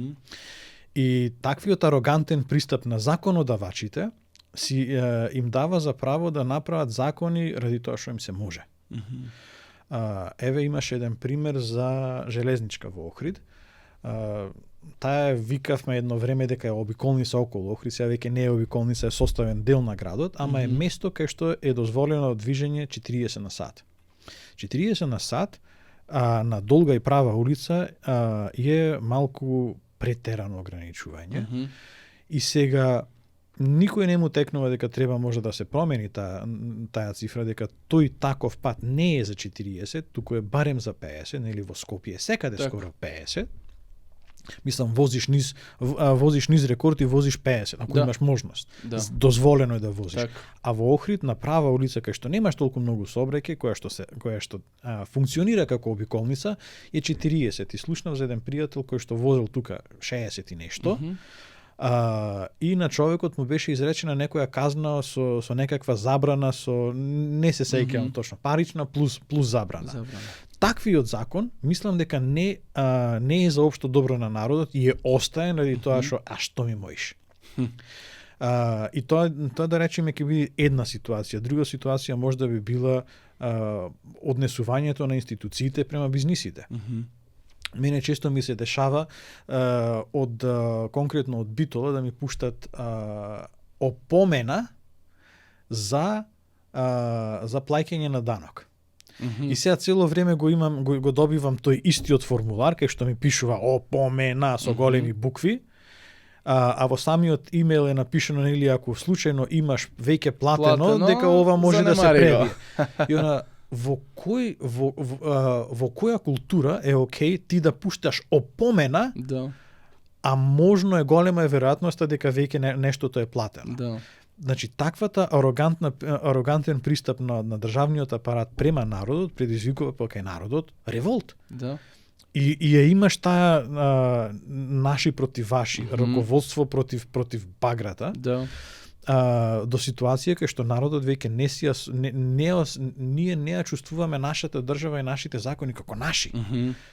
И таквиот арогантен пристап на законодавачите им дава за право да направат закони ради тоа што им се може. Еве имаше еден пример за железничка во Охрид. Таа викавме едно време дека е обиколница околу Охрид, сега веќе не е обиколница, е составен дел на градот, ама е место кај што е дозволено движење 40 на сат. 40 на сат на долга и права улица е малку претерано ограничување. И сега никој не му текнува дека треба може да се промени таа цифра, дека тој таков пат не е за 40, туку е барем за 50, нели во Скопје секаде скоро 50. Мислам, возиш низ рекорд и возиш 50, ако имаш можност. Дозволено е да возиш. А во Охрид, на права улица, кај што немаш толку многу сообраќај, која што функционира како обиколница, е 40. И слушнав за еден пријател кој што возел тука 60 и нешто, и на човекот му беше изречена некоја казна со некаква забрана, не се сеќавам точно, парична плюс забрана. Таквиот закон, мислам дека не е за општо добро на народот и е остаен ради тоа што ми моиш. И тоа да речеме ќе биде една ситуација. Друга ситуација може да би била однесувањето на институциите према бизнисите. Мене често ми се дешава конкретно од Битола да ми пуштат опомена за плаќање на данок. И сега цело време го добивам тој истиот формулар кај што ми пишува опомена со големи букви, а во самиот имейл е напишано или ако случајно имаш веќе платено дека ова може да се преби. И во која култура е окей ти да пушташ опомена, а можно е голема веројатноста дека веќе нештото е платено. Значи, таквата арогантен пристап на државниот апарат према народот предизвикува кај народот револт. И ја имаш таа наши против ваши, раководство против баграта. Да. До ситуација кај што народот веќе ние не ја чувствуваме нашата држава и нашите закони како наши.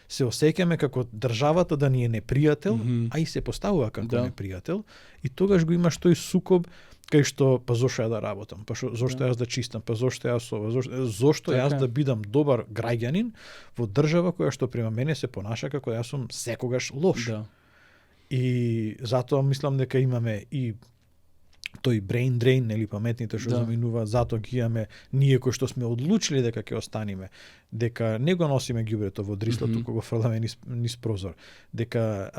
Се осеќаме како државата да ни е непријател, а и се поставува како непријател, и тогаш го имаш тој сукоб кај што па зошто ја да работам, па зошто јас да чистам, па зошто јас ова, зошто јас да бидам добар граѓанин во држава која што према мене се понаша како јас сум секогаш лош. Да. И затоа мислам дека имаме и тој brain drain, нели, паметните што заминуваат, затоа ги имаме ние кои што сме одлучили дека ќе останеме, дека не го носиме ѓубрето во дрисло, туку го фрламе низ прозор, дека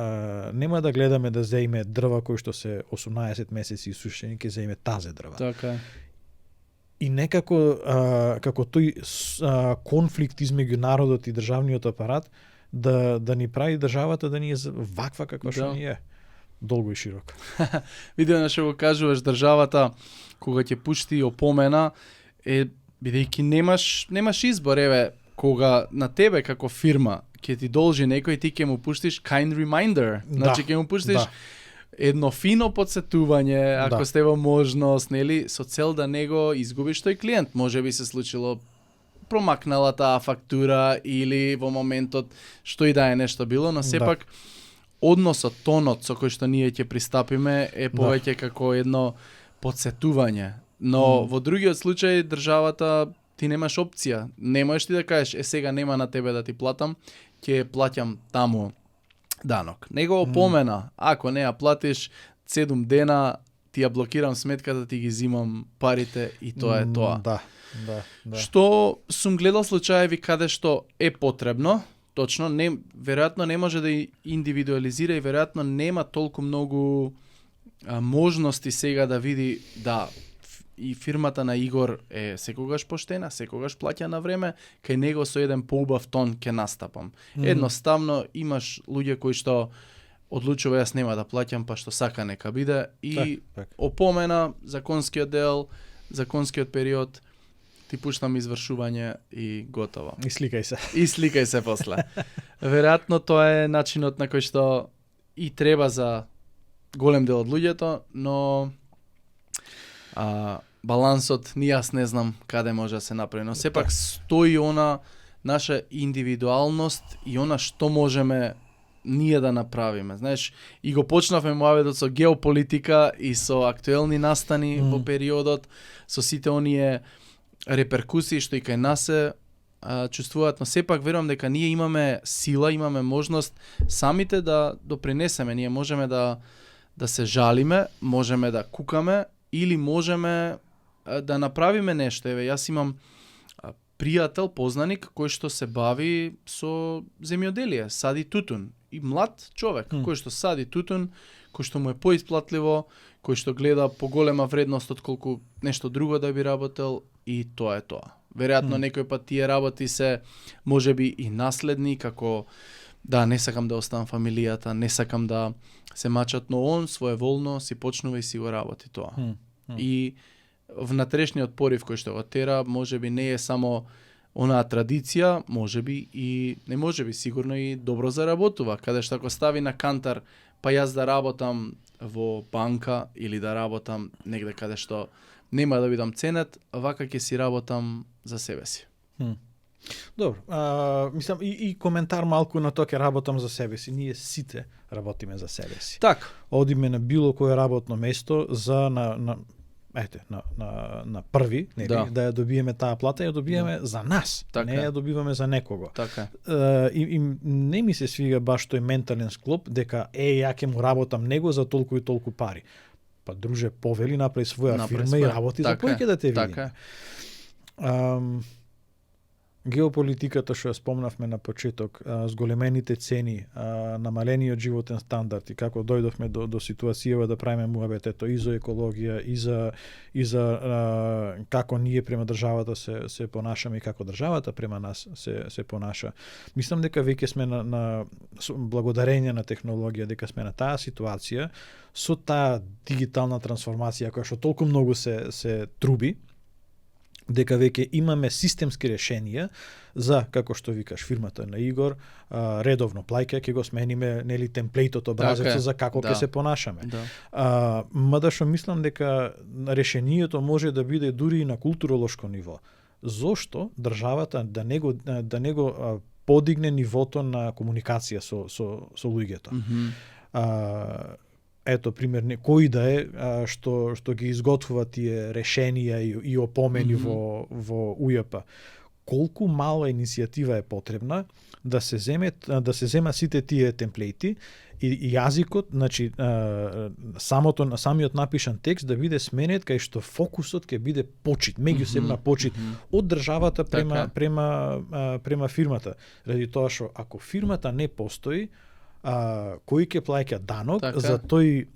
нема да гледаме да зеиме дрва кои што се 18 месеци исушени, ќе зеиме тазе дрва. Така. И некако како тој конфликт измеѓу народот и државниот апарат да ни прави државата да ни е ваква каква што ни е. Долго и широко. Видео што го кажуваш, државата кога ќе пушти опомена бидејќи немаш избор, еве, кога на тебе како фирма ќе ти должи некој, ти ќе му пуштиш kind reminder. Значи ќе му пуштиш едно фино подсетување, ако сте во можност, нели, со цел да не го изгубиш тој клиент. Може би се случило промакнала таа фактура или во моментот што и да е нешто било, но сепак односот, тонот со кој што ние ќе пристапиме е повеќе како едно подсетување. Но во другиот случај државата ти немаш опција. Не можеш ти да кажеш сега нема на тебе да ти платам, ќе плаќам таму данок. Него опомена, ако не ја платиш 7 дена, ти ја блокирам сметката, ти ги зимам парите и тоа е тоа. Да. Што сум гледал случаеви каде што е потребно, точно, веројатно не може да индивидуализира и веројатно нема толку многу можности сега да види и фирмата на Игор е секогаш поштена, секогаш плаќа на време, кај него со еден поубав тон ќе настапам. Едноставно имаш луѓе кои што одлучува јас нема да плаќам, па што сака нека биде и опомена законскиот дел, законскиот период, ти пуштам извршување и готово. И сликај се. И сликај се после. Веројатно тоа е начинот на кој што и треба за голем дел од луѓето, но балансот ни јас не знам каде може да се направи. Но сепак стои она наша индивидуалност и она што можеме ние да направиме. Знаеш, и го почнавме мојаведот со геополитика и со актуелни настани во периодот, со сите оние реперкусии што и кај нас се чувствуваат, но сепак верувам дека ние имаме сила, имаме можност самите да допринесеме. Ние можеме да се жалиме, можеме да кукаме или можеме да направиме нешто. Еве, јас имам пријател, познаник, кој што се бави со земјоделие, сади тутун. И млад човек, кој што сади тутун, кој што му е поисплатливо, кој што гледа поголема вредност од колку нешто друго да би работел, и тоа е тоа. Веројатно некој пат тие работи се можеби и наследни, како не сакам да оставам фамилијата, не сакам да се мачат, но он своеволно си почнува и си го работи тоа. И внатрешниот порив кој што го тера, можеби не е само онаа традиција, можеби и не можеби, сигурно и добро заработува, каде што ако стави на кантар, па јас да работам во банка или да работам негде каде што нема да бидам ценет, вака ќе си работам за себе си. Добро, мислам и коментар малку на тоа, ќе работам за себе си. Ние сите работиме за себе си. Так. Одиме на било кое работно место за на први, нели, да ја добиеме таа плата, ја добиеме за нас, не ја добиваме за некого. Така. И не ми се свига баш тој ментален склоп дека ја ќе му работам него за толку и толку пари. Па друже, повели, направи своја фирма и работи за повеќе да те видиме. Геополитиката што ја спомнавме на почеток, зголемените цени, намалениот животен стандард и како дојдовме до ситуацијава да правиме муабетето и за екологија, и за како ние према државата се понашаме и како државата према нас се понаша. Мислам дека веќе сме на благодарење на технологија, дека сме на таа ситуација со таа дигитална трансформација која што толку многу се труби, дека веќе имаме системски решенија за, како што викаш, фирмата на Игор, редовно плаќа, ќе го смениме, нели, темплейтот, образецот за како ќе се понашаме. Мада што мислам дека решението може да биде дури и на културолошко ниво. Зошто државата да не го подигне нивото на комуникација со луѓето? Ето пример, кој да е што ги изготвува тие решенија и опомени во УЈП. Колку мала иницијатива е потребна да се земат сите тие темплети и јазикот, значи самиот напишан текст да биде сменет кај што фокусот ќе биде почит, меѓусебна почит од државата према фирмата. Ради тоа што ако фирмата не постои, кој ќе плаќа данок за тој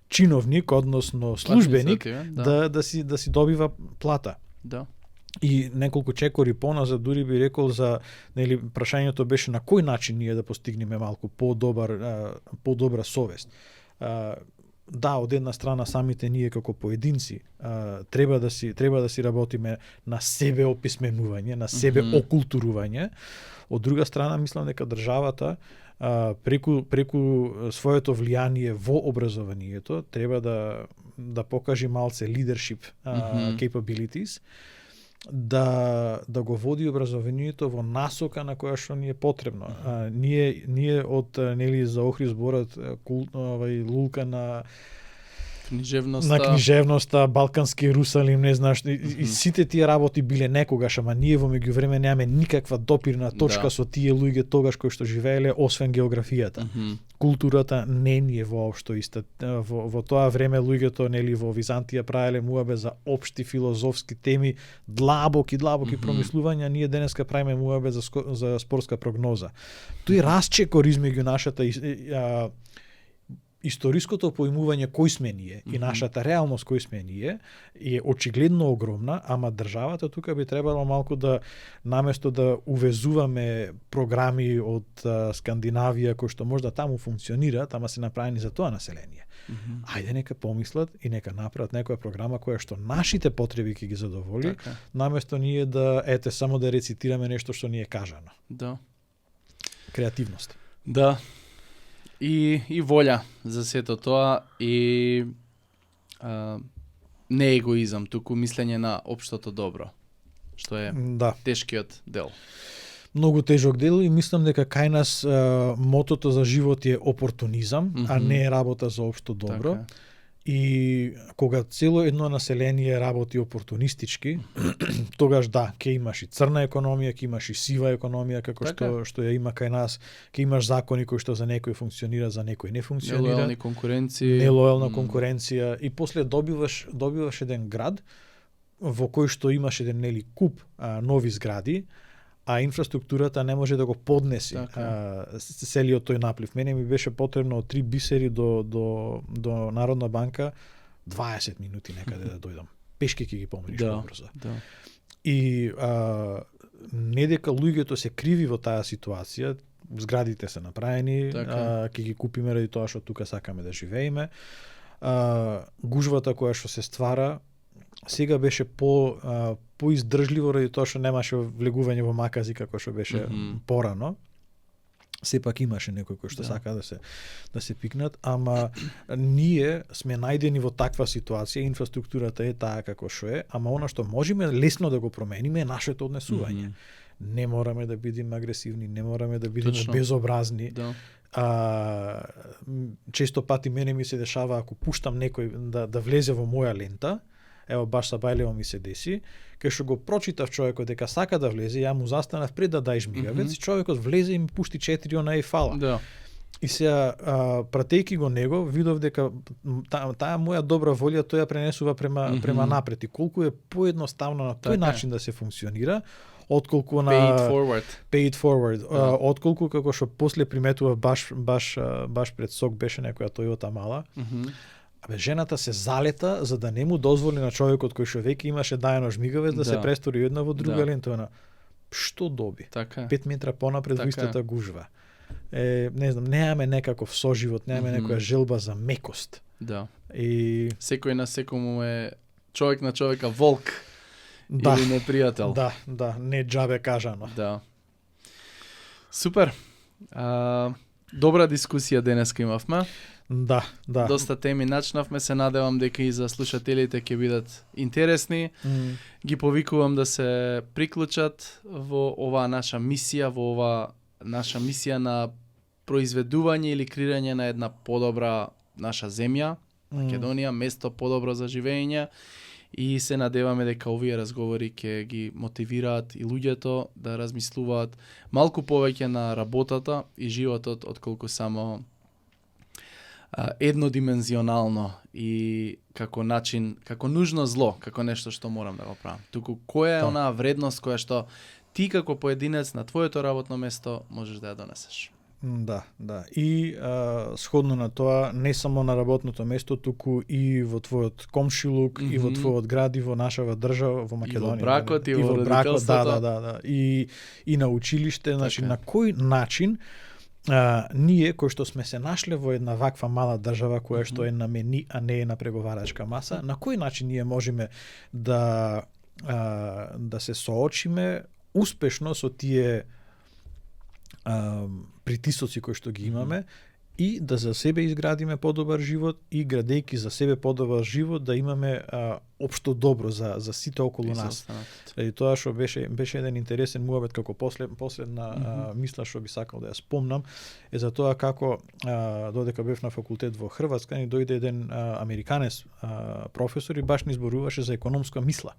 чиновник, односно службеник, да си добива плата. Да. И неколку чекори поназад дури би рекол за, нели, прашањето беше на кој начин ние да постигнеме малку подобра совест. Да, од една страна самите ние како поединци треба да си работиме на себе описменување, на себе окултурување. Од друга страна мислам дека државата преку своето влијание во образованието треба да покаже малце leadership capabilities, да го води образованието во насока на која што ни е потребно. Ние од, нели, за Охрид зборат лулка на книжевноста, Балкански Ерусалим, не знаш, и сите тие работи биле некогаш, ама ние во меѓувреме немаме никаква допирна точка со тие луѓе тогаш кои што живееле, освен географијата. Културата не ни е воопшто иста. Во тоа време луѓето, нели, во Византија правеле муабе за општи филозофски теми, длабоки промислувања, ние денеска правиме муабе за спортска прогноза. Тој расчекор измеѓу нашата историското поимување кој сме ние и нашата реалност кој сме ние е очигледно огромна, ама државата тука би требало малку да, наместо да увезуваме програми од Скандинавија кои што можда таму функционираат, ама се направени за тоа население. Ајде нека помислат и нека направат некоја програма која што нашите потреби ќе ги задоволи, наместо ние да само да рецитираме нешто што ни е кажано. Да. Креативност. Да. И волја за сето тоа и не егоизам, туку мислење на општото добро, што е тешкиот дел. Многу тежок дел и мислам дека кај нас мотото за живот е опортунизам, а не е работа за општо добро. Така. И кога цело едно население работи опортунистички, тогаш ќе имаш и црна економија, ќе имаш и сива економија, како што ја има кај нас, ќе имаш закони кои што за некој функционира, за некој не функционира. Нелојална конкуренција и после добиваш еден град во кој што имаш еден, нели, куп нови згради, а инфраструктурата не може да го поднеси целиот тој наплив. Мене ми беше потребно од 3 бисери до Народна банка 20 минути некаде да дојдам. Пешки ќе ги поминиш побрзо. И не дека луѓето се криви во таа ситуација, зградите се направени, ќе ги купиме ради тоа што тука сакаме да живееме. Гужвата која што се ствара сега беше поиздржливо ради тоа што немаше влегување во макази како што беше порано. Сепак имаше некој кој што сака да се пикнат, ама ние сме најдени во таква ситуација, инфраструктурата е таа како што е, ама она што можеме лесно да го промениме е нашето однесување. Не мораме да бидеме агресивни, не мораме да бидеме безобразни. Често пати мене ми се дешава ако пуштам некој да влезе во моја лента, ево баш са Бајлево ми се деси, кај што го прочитав човекот дека сака да влезе, ја му застанав пред да дај жмигавец, човекот влезе и ми пушти 4 она и фала. И сега, пратејки го него, видов дека таа моја добра волја тој ја пренесува према напред. И колку е поедноставно на тој начин да се функционира, отколку на pay it forward. Отколку како што после приметував баш пред сок беше некоја Toyota мала. Жената се залета за да не му дозволи на човекот кој што веќе имаше дајано жмигавец да се престори една во друга лента. Што доби? 5 метра понапред во истата гужва. Не знам, немаме некаков соживот, немаме некоја желба за мекост. И секој на секому е човек на човека волк. или непријател. Да, не џабе кажано. Да. Супер. Добра дискусија денеска имавме. Да. Доста теми начнавме, се надевам дека и за слушателите ќе бидат интересни. Ги повикувам да се приклучат во оваа наша мисија, во ова наша мисија на произведување или креирање на една подобра наша земја, Македонија, место подобро за живење, и се надеваме дека овие разговори ќе ги мотивираат и луѓето да размислуваат малку повеќе на работата и животот отколку само еднодимензионално и како начин, како нужно зло, како нешто што морам да го правам. Туку која е онаа вредност која што ти како поединец на твоето работно место можеш да ја донесеш? Да. И сходно на тоа, не само на работното место, туку и во твојот комшилук, и во твојот град, и во нашава држава, во Македонија. И во бракот, и во родителството. Да. И на училиште, значи на кој начин ние кои што сме се нашле во една ваква мала држава која што е на мени, а не е на преговарачка маса, на кој начин ние можеме да се соочиме успешно со тие притисоци кои што ги имаме и да за себе изградиме подобар живот и градејќи за себе подобар живот да имаме општо добро за сите околу нас. И тоа што беше еден интересен муабет како последна мисла што би сакал да ја спомнам е за тоа како додека бев на факултет во Хрватска ни дојде еден американец професор и баш ни зборуваше за економска мисла.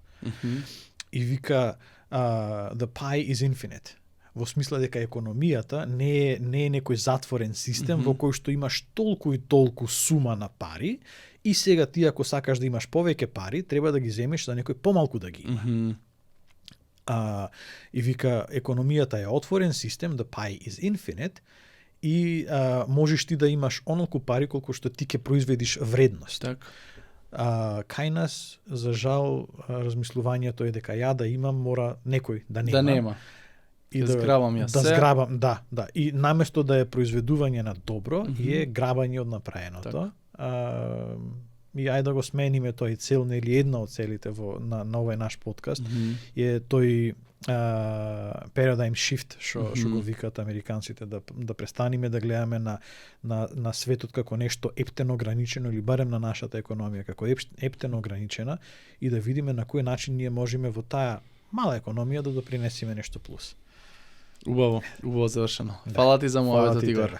И вика the pie is infinite. Во смисла дека економијата не е некој затворен систем во кој што имаш толку и толку сума на пари и сега ти ако сакаш да имаш повеќе пари, треба да ги земеш за некој помалку да ги има. И вика, економијата е отворен систем, the pie is infinite, и можеш ти да имаш онолку пари колку што ти ќе произведиш вредност. Кај нас, за жал, размислувањето е дека ја да имам, мора некој да нема. Да нема. И да зграбам јас се. Зграбам, да. И наместо да е произведување на добро, е грабање од направеното. И ајде да го смениме тој цел, или една од целите на овој наш подкаст, е тој paradigm shift, што го викаат американците, да престаниме да гледаме на светот како нешто ептено ограничено, или барем на нашата економија како ептено ограничена, и да видиме на кој начин ние можеме во таа мала економија да допринесеме нешто плюс. Убаво завршено. Фала ти за муабетот, Игор.